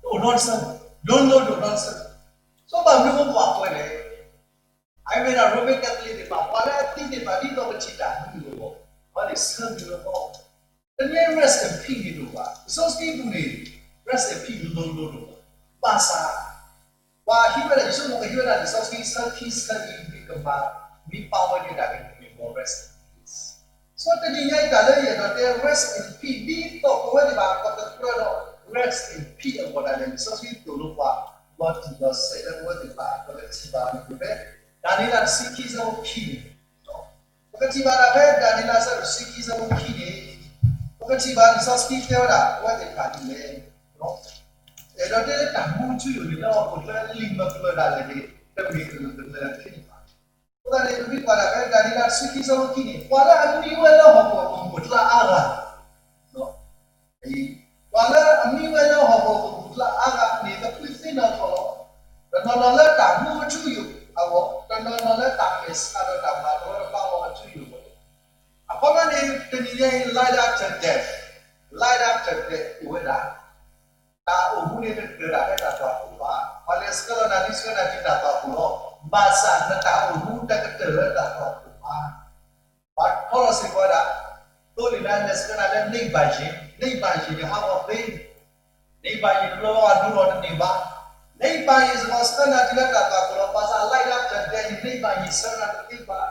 တအိၣ်နီတဆၢ, ဒိၣ်လိဒိၣ်နီတဆၢ, စီၤဘၣ်မနုၤအိၣ်ပှၤကွဲလဲၣ်. အမ့ၢ်ဒၣ် Roman Catholic သ့ၣ်တဖၣ် ပှၤလၢအသံသ့ၣ်တဖၣ် ဒ်သိးကထံၣ်တၢ်မုာ်အဂီၢ်, အဝဲသ့ၣ်ဆၢမုာ်လၢအီၤ, တမ့ၢ် rest in peace န့ၣ်တအိၣ်ဘၣ်. လံာ်စီဆှံပူၤန့ၣ် rest in peace လိၤလိၤတအိၣ်ဘၣ်. ဘၣ်ဆၣ် ပှၤဟံးဝဲဒၣ် ယဆိကမိၣ်ကဟံးဝဲဒၣ်လံာ်စီဆှံဆၢခံဆၢအံၤ မ့ၢ်ကမၤ မ့ၢ်ပာ်ဝဲဒၣ်တၢ်ကမ့ၢ် rest in peace. စီၤတနံၤညါအံၤတၢ်လၢယအဲၣ်ဒိးတဲ rest in peace ဒ်သိးပဝဲသ့ၣ်တဖၣ် ပကကြၢးဒီး rest in peace အဂီၢ်ဒၣ်လဲာ် လံာ်စီဆှံသိၣ်လိပှၤ လီၤတံၢ်လီၤဆဲးလၢပဝဲသ့ၣ်တဖၣ် ပကထံၣ်ဘၣ်န့ၣ် ဖဲ ဒၤနံးယ့လးတဆံခံဆၢဖိခံန့ၣ် ပကထံၣ်ဘၣ်ဒၣ်ဖဲ ဒၤနံးယ့လးအဆၢဒိၣ်တဆံခံဆၢဖိခံန့ၣ် ပကထံၣ်ဘၣ်လံာ်စီဆှံတဲဝဲဒၣ် ပဝဲသ့ၣ်တဖၣ်ဒ်လဲၣ်. အဲၣ်ဒိးတဲလၢတၢ်မူထူယိာ်န့ၣ် လၢဟီၣ်ခိၣ်ချၢလံာ်မၤပျၢၤဒၣ်လဲာ်န့ၣ် တမ့ၢ်ကလုာ်ကလုာ်တခါန့ၣ်ဘၣ်. အဃိသတးန့ၣ် ပမ့ၢ်ကွၢ်ဒၣ်ဖဲ ဒၤနံးယ့လးတဆံခံဆၢဖိခံန့ၣ် ပှၤလၢအမံဝဲလၢဟီၣ်ခိၣ်အကမူၣ်အကျါအါဂၤ ပှၤလၢအမံဝဲလၢဟီၣ်ခိၣ်ကမူၣ်အကျါအါဂၤန့ၣ် ကဖုသ့နီၣ်ထီၣ်လီၤ. တနီၤနီၤလၢတၢ်မူအထူအယိာ်အဂီၢ်, တနီၤနီၤလၢတၢ်မဲာ်ဆှးဒီးတၢ်မၤတရီတပါအဂီၢ်အထူအယိာ်အဂီၢ်, အခီပညီန့ၣ် တနံၤညါအံၤ life after death, life after death အိၣ်ဝဲဒၣ်. တၢ်အိၣ်မူန့ၣ်တကတၢၢ်ဒၣ်ဖဲတၢ်သွၣ်ခိၣ်ဘၣ်. ပှၤလဲၤဆှၢလီၤနၤ ဒ်ဆှၢနၤတုၤတၢ်သွၣ်ခိၣ်လီၤ. ဘၣ်ဆၣ်နတၢ်အိၣ်မူ တကတၢၢ်လၢတၢ်သွၣ်ခိၣ်ဘၣ်. ပှၤထီလီၤစ့ၢ်ကီးဝဲဒၣ်, သိလ့ၣ်လၢအလဲၤဆှၢနၤလၢ နိဗ္ဗာန်, နိဗ္ဗာန်န့ၣ် ဟးဂီၤသ့, နိဗ္ဗာန်န့ၣ် တဘျီဘျီဘၣ်ဒိလီၤတန့ၢ်ဘၣ်. နိဗ္ဗာန်စ့ၢ်ကီး ဆှၢနၤတုၤလၢတၢ်သွၣ်ခိၣ်လီၤ. ဘၣ်ဆၣ် life after death န့ၣ် နိဗ္ဗာန်န့ၣ် ဆှၢနၤတသ့ဘၣ်.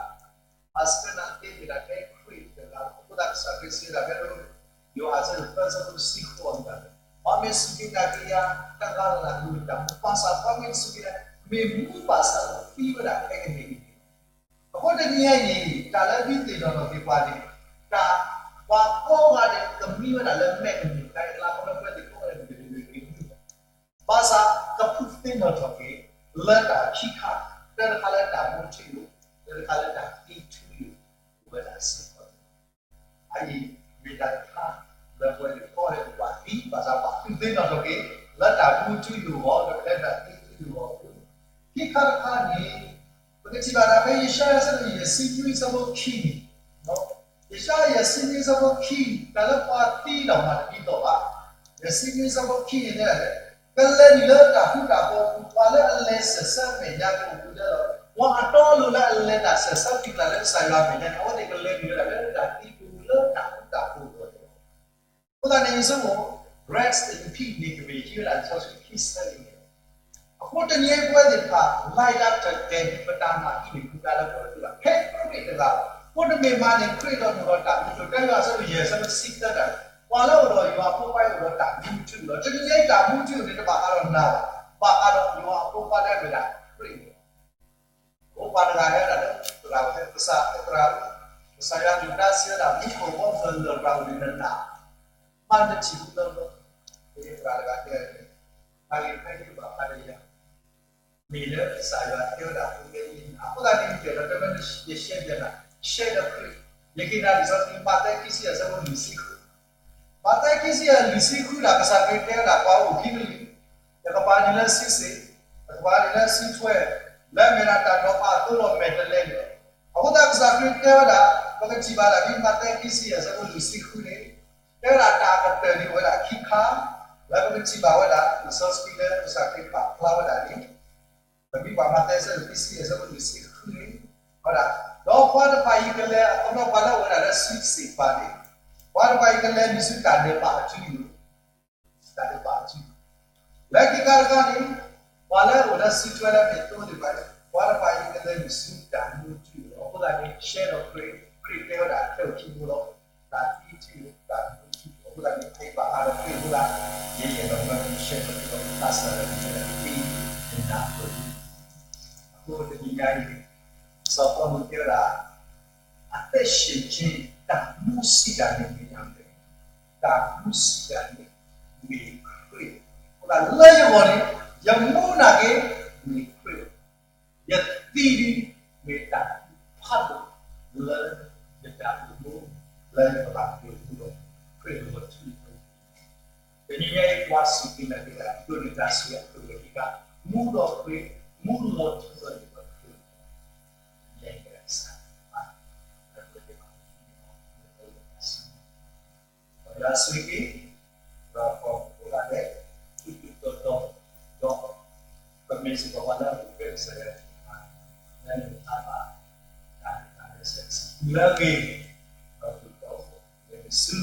အဆှၢနၤသ့မ့ၢ်ဒၣ်ထဲခရံာ်တဂၤလီၤ. အဃိသတးကစၢ်ခရံာ်စံးဝဲဒၣ်ဖဲ ယိၤဟၣ်အဆၢဒိၣ်သၢဆၢဖိတဆံဃိးန့ၣ်, ပှၤမ့ၢ်စူၢ်က့ၤနာ်က့ၤယၤတဂၤလၢ်လၢ် မ့ၢ်တၢ်မူ, ဘၣ်ဆၣ်ပှၤမ့ၢ်တစူၢ်က့ၤနာ်က့ၤ မ့ၢ်မူဘၣ်ဆၣ်ဒီးသံဝဲဒၣ်ခဲကနံၣ်အံၤန့ၣ်လီၤ. အဃိတနံၤအံၤန့ၣ် တၢ်လၢဒုးသ့ၣ်နီၣ်ထီၣ်က့ၤပှၤန့ၣ် တၢ်ပှၤကိးဂၤဒဲးကမံဝဲဒၣ်လၢမဲာ်ကမံၤတၢ်အကျါ ခီဖျိပဝဲသ့ၣ်ကိးဂၤဒဲးန့ၣ် တမ့ၢ်ကမံဘၣ်. ဘၣ်ဆၣ်ကဖုသ့နီၣ်ထီၣ်က့ၤ လၢတၢ်ခံခါ, တၢတခါလၢတၢ်မူထူယိာ်, တၢတခါလၢတၢ်သံထူယိာ် အိၣ်ဝဲဒၣ်စ့ၢ်ကီးန့ၣ်လီၤ. အအံၤ မ့ၢ်တၢ်တခါလၢပဝဲသ့ၣ်ကိးဂၤဒဲးပဘၣ်သံ, ဘၣ်ဆၣ်ပဘၣ်ကဖုသ့နီၣ်ထီၣ်က့ၤ လၢတၢ်မူထူယိာ်အဂီၢ် ဒီးလၢတၢ်သံထူယိာ်အဂီၢ်. ခံခါတခါန့ၣ် ပကထံၣ်ဘၣ်ဒၣ်ဖဲယၡါယၤအဆၢဒိၣ်ယဲၢ်ဆံနွံအဆၢဖိခံန့ၣ်, ယၡါယၤယဲၢ်ဆံနွံအဆၢဖိခံ တၢ်လၢပှၤသံဒီးမၤတသံသီၣ်ဘၣ်. ယဲၢ်ဆံနွံအဆၢဖိခံန့ၣ်တဲဒၣ်လဲၣ်, ကလဲၤနုာ်လၢတၢ်ဃူတၢ်ဖိးအပူၤ, ပှၤလၢအလဲၤစၢၤဆၢမဲာ်ညါကအိၣ်ပူၤလၢလီၤ. ပှၤအတီအလိၤလၢအလဲၤတၢ်စၢၤဆၢ ဖံးကျၢ်လၢကစၢ်ယွၤအမဲာ်ညါန့ၣ် အဝဲသ့ၣ်ကလဲၤနုာ်ဝဲဒၣ်လၢတၢ်သံပူၤ လၢတၢ်ဃူတၢ်ဖိးအပူၤလီၤ. အဃိသတးန့ၣ် ယဆိကမိၣ် rest in peace န့ၣ် ကမ့ၢ်ဟံးဝဲဒၣ်လံာ်စီဆှံခံဆၢအံၤန့ၣ်လီၤ. အဃိတနံၤအံၤပဝဲသ့ၣ်တဖၣ် life after death န့ၣ် ပတၢ်မၤအံၤန့ၣ် မ့ၢ်တၢ်လၢပှၤတသ့ဘၣ်. ထဲခရံာ်တဂၤလီၤ. အဃိတမ့ၢ်မးန့ၣ် ခရံာ်ဒီးအိၣ်ဒီးတၢ်မူထူ, တၢယွၤအဆၢဒိၣ်ယဲၢ်ဆၢဖိတဆံသၢန့ၣ်, ပှၤလၢအအိၣ်ဒီးယွၤအဖိခွါအံၤအိၣ်ဒီးတၢ်မူထူလီၤ. တနံၤအံၤတၢ်မူထူန့ၣ် တဘၣ်ဃးဒီးနၤဘၣ်. ဘၣ်ဃးဒီးယွၤအဖိခွါလၢအမ့ၢ်ဒၣ်ခရံာ်န့ၣ်လီၤ. အဃိပှၤတဂၤဟဲဝဲဒၣ်လၢသရၣ်ဝဲ ကစၢ်သရၣ်ဧၢ, ကစၢ်ယွၤအကလုၢ်ကထါစံးဝဲဒၣ် မူခိၣ်ဘီမုၢ်လၢၢ်ရၤဝံၤနနၢ် မ့ၢ်နထံၣ်ဃုလၢဘျီ, သရၣ်တဂၤတဲန့ၣ်, တၢ်ဂ့ၢ်ဖဲန့ၣ်ဘၣ်ဃးဒီးယၤ မ့ၢ်လၢကစၢ်ယွၤတဲဝဲဒၣ် ပူၤလၢယနၢ် အဃိသတးန့ၣ် ယတဲဒီးတမ့ၢ်ယရှဲပျဲနၤ, ရှဲဒီးခရံာ်, ယက့ၤနၤလံာ်စီဆှံ မးသဲခံဆံယဲၢ် အဆၢဖိလွံၢ်ဆံဃု, မးသဲခံဆံယဲၢ် လွံၢ်ဆံဃုဒၣ် ကစၢ်ခရံာ်တဲဝဲဒၣ် ပှၤအိၣ်ခံကလုာ်, တကပၤန့ၣ်လၢစုစ့ၣ်, တကပၤန့ၣ်လၢစုထွဲ, လၢအမ့ၢ်ဒၣ်တၢ်ဒိးပာ်အသိးဒီးမဲာ်တဲးလဲးန့ၣ်လီၤ. အဃိသတးကစၢ်ခရံာ်တဲဝဲဒၣ် ပကထံၣ်ဘၣ်ဒၣ်ဒ်မးသဲခံဆံယဲၢ် အဆၢဖိလွံၢ်ဆံဃုန့ၣ် တဲဝဲဒၣ်တၢ်အကတၢၢ်န့ၣ်အိၣ်ဝဲဒၣ်ခံခါ, လၢပကထံၣ်ဘၣ်ဝဲဒၣ် လံာ်စီဆှံလၢကစၢ်ခရံာ်ပာ်ဖျါဝဲဒၣ်န့ၣ် ပမ့ၢ်ကွၢ်မးသဲအဆၢဒိၣ်ခံဆံယဲၢ် အဆၢဖိလွံၢ်ဆံဃုန့ၣ်, ဝဲဒၣ်, ဒီးပှၤတဖၣ်အံၤကလဲၤ အခီပညီပှၤလၢအအိၣ်ဝဲဒၣ်လၢစုစ့ၣ်တဖၣ်န့ၣ်, ပှၤတဖၣ်အံၤကလဲၤနုာ်ဆူတၢ်ဒဲးဘးအစုန့ၣ်, တၢ်ဒဲးဘးအစု, လၢခံခါတခါန့ၣ်, ပှၤလၢအအိၣ်လၢစုထွဲလၢမ့ၢ်သိသ့ၣ်တဖၣ်န့ၣ် ပှၤတဖၣ်အံၤကလဲၤနုာ်ဆူတၢ်မူအစုန့ၣ်လီၤ. အဃိသတးန့ၣ် ရှဲဒီးခရံာ်, ခရံာ်တဲဝဲဒၣ်ထဲအိၣ်ခံဘိလီၤ. တၢ်သံအစုန့ၣ် တၢ်မူအစုန့ၣ်လီၤ. အဃိသတးန့ၣ် အံၤဘၣ်ဃးဒီးခရံာ်အဃိသတး, ယဲယအဲၣ်ဒိးမၢက့ၤရှဲဒီးခရံာ်ဒီးသးစၢ်ဒီး ယဲဒၣ်တသ့ ယနၢ်ပၢၢ် အဃိတနံၤညါအံၤန့ၣ်, စီၤပီလူးတဲဝဲဒၣ်, အသက်ရှင်ခြင်း တၢ်မူစံးတၢ်န့ၣ်မ့ၢ်တၢ်မနုၤလဲၣ်, တၢ်မူစံးတၢ်န့ၣ်မ့ၢ်ခရံာ်, အဃိသတးလၢယဂီၢ်န့ၣ် ယမူနာ်က့ မ့ၢ်ခရံာ်လီၤ. ယသံဒ်မ့ၢ်တၢ်ဖးဒိၣ်လၢယတၢ်အိၣ်မူ လၢယကဘၣ်အိၣ်မူဒီး ခရံာ်လီၤထူလီၤယိာ်. တနံၤညါအံၤ ပှၤစူၢ်က့ၤနာ်က့ၤတၢ် ဒိးန့ၢ်တၢ်ဆိၣ်ဂ့ၤအခိၣ်ဂဲၤခံခါ, မူဒီးခရံာ်, မူလီၤထူလီၤယိာ်ဒီးခရံာ်, ယဲကစၢ် ပှၤယွၤဆိၣ်ဂ့ၤ, ဒီးပှၤကိးဂၤဒဲး ထူးထူးတီၤတီၤ, ဒီးပမ့ၢ်စ့ၢ်ကီးပှၤလၢအပူၤဖျဲးကစၢ်ယွၤတဖၣ်, လၢနကဟးဘၣ်တၢ်န့ၣ်တၢ်လၢစဲးစံလၢအဂ့ၤ, ဒီးပကလဲၤဆူ